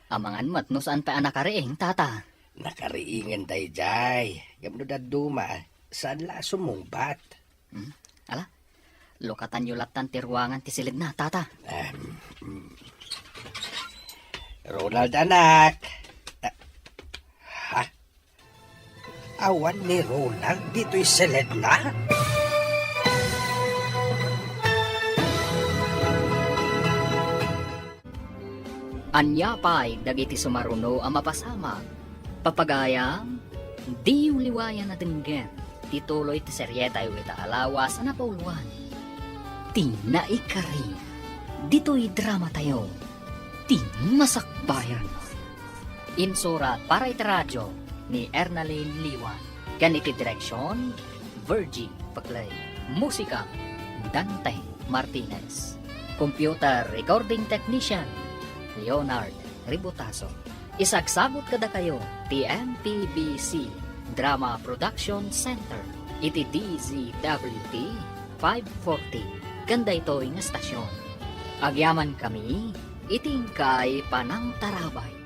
Amangan met no saan pay a nakariing, tata. Nakariingen daydiay. Ngem no dadduma, saan la a sumungbat. Hmm? Ala, lukatanyo lattan ti ruangan ti siledna, tata. Em, mm. Ronald, anak. Ah, ha? Awan ni Ronald ditoy siledna? Ania pay dagiti sumaruno a mapasamak? Papagayam, diyo liwayan a denggen ti tuloy ti serietayo ita a lawas a napauluan, Ti Naikari, ditoy dramatayo, Ti Masakbayan. Insurat para iti radio ni Ernalyn Liwan, ken iti direksion, Virgie Paclay. Musika, Dante Martinez. Computer recording technician, Leonard Ributaso. Isagsagod kadakayo ti M P B C Drama Production Center iti D Z W T five forty ken daytoy nga estasion. Agyamankami iti inkay panangtarabay.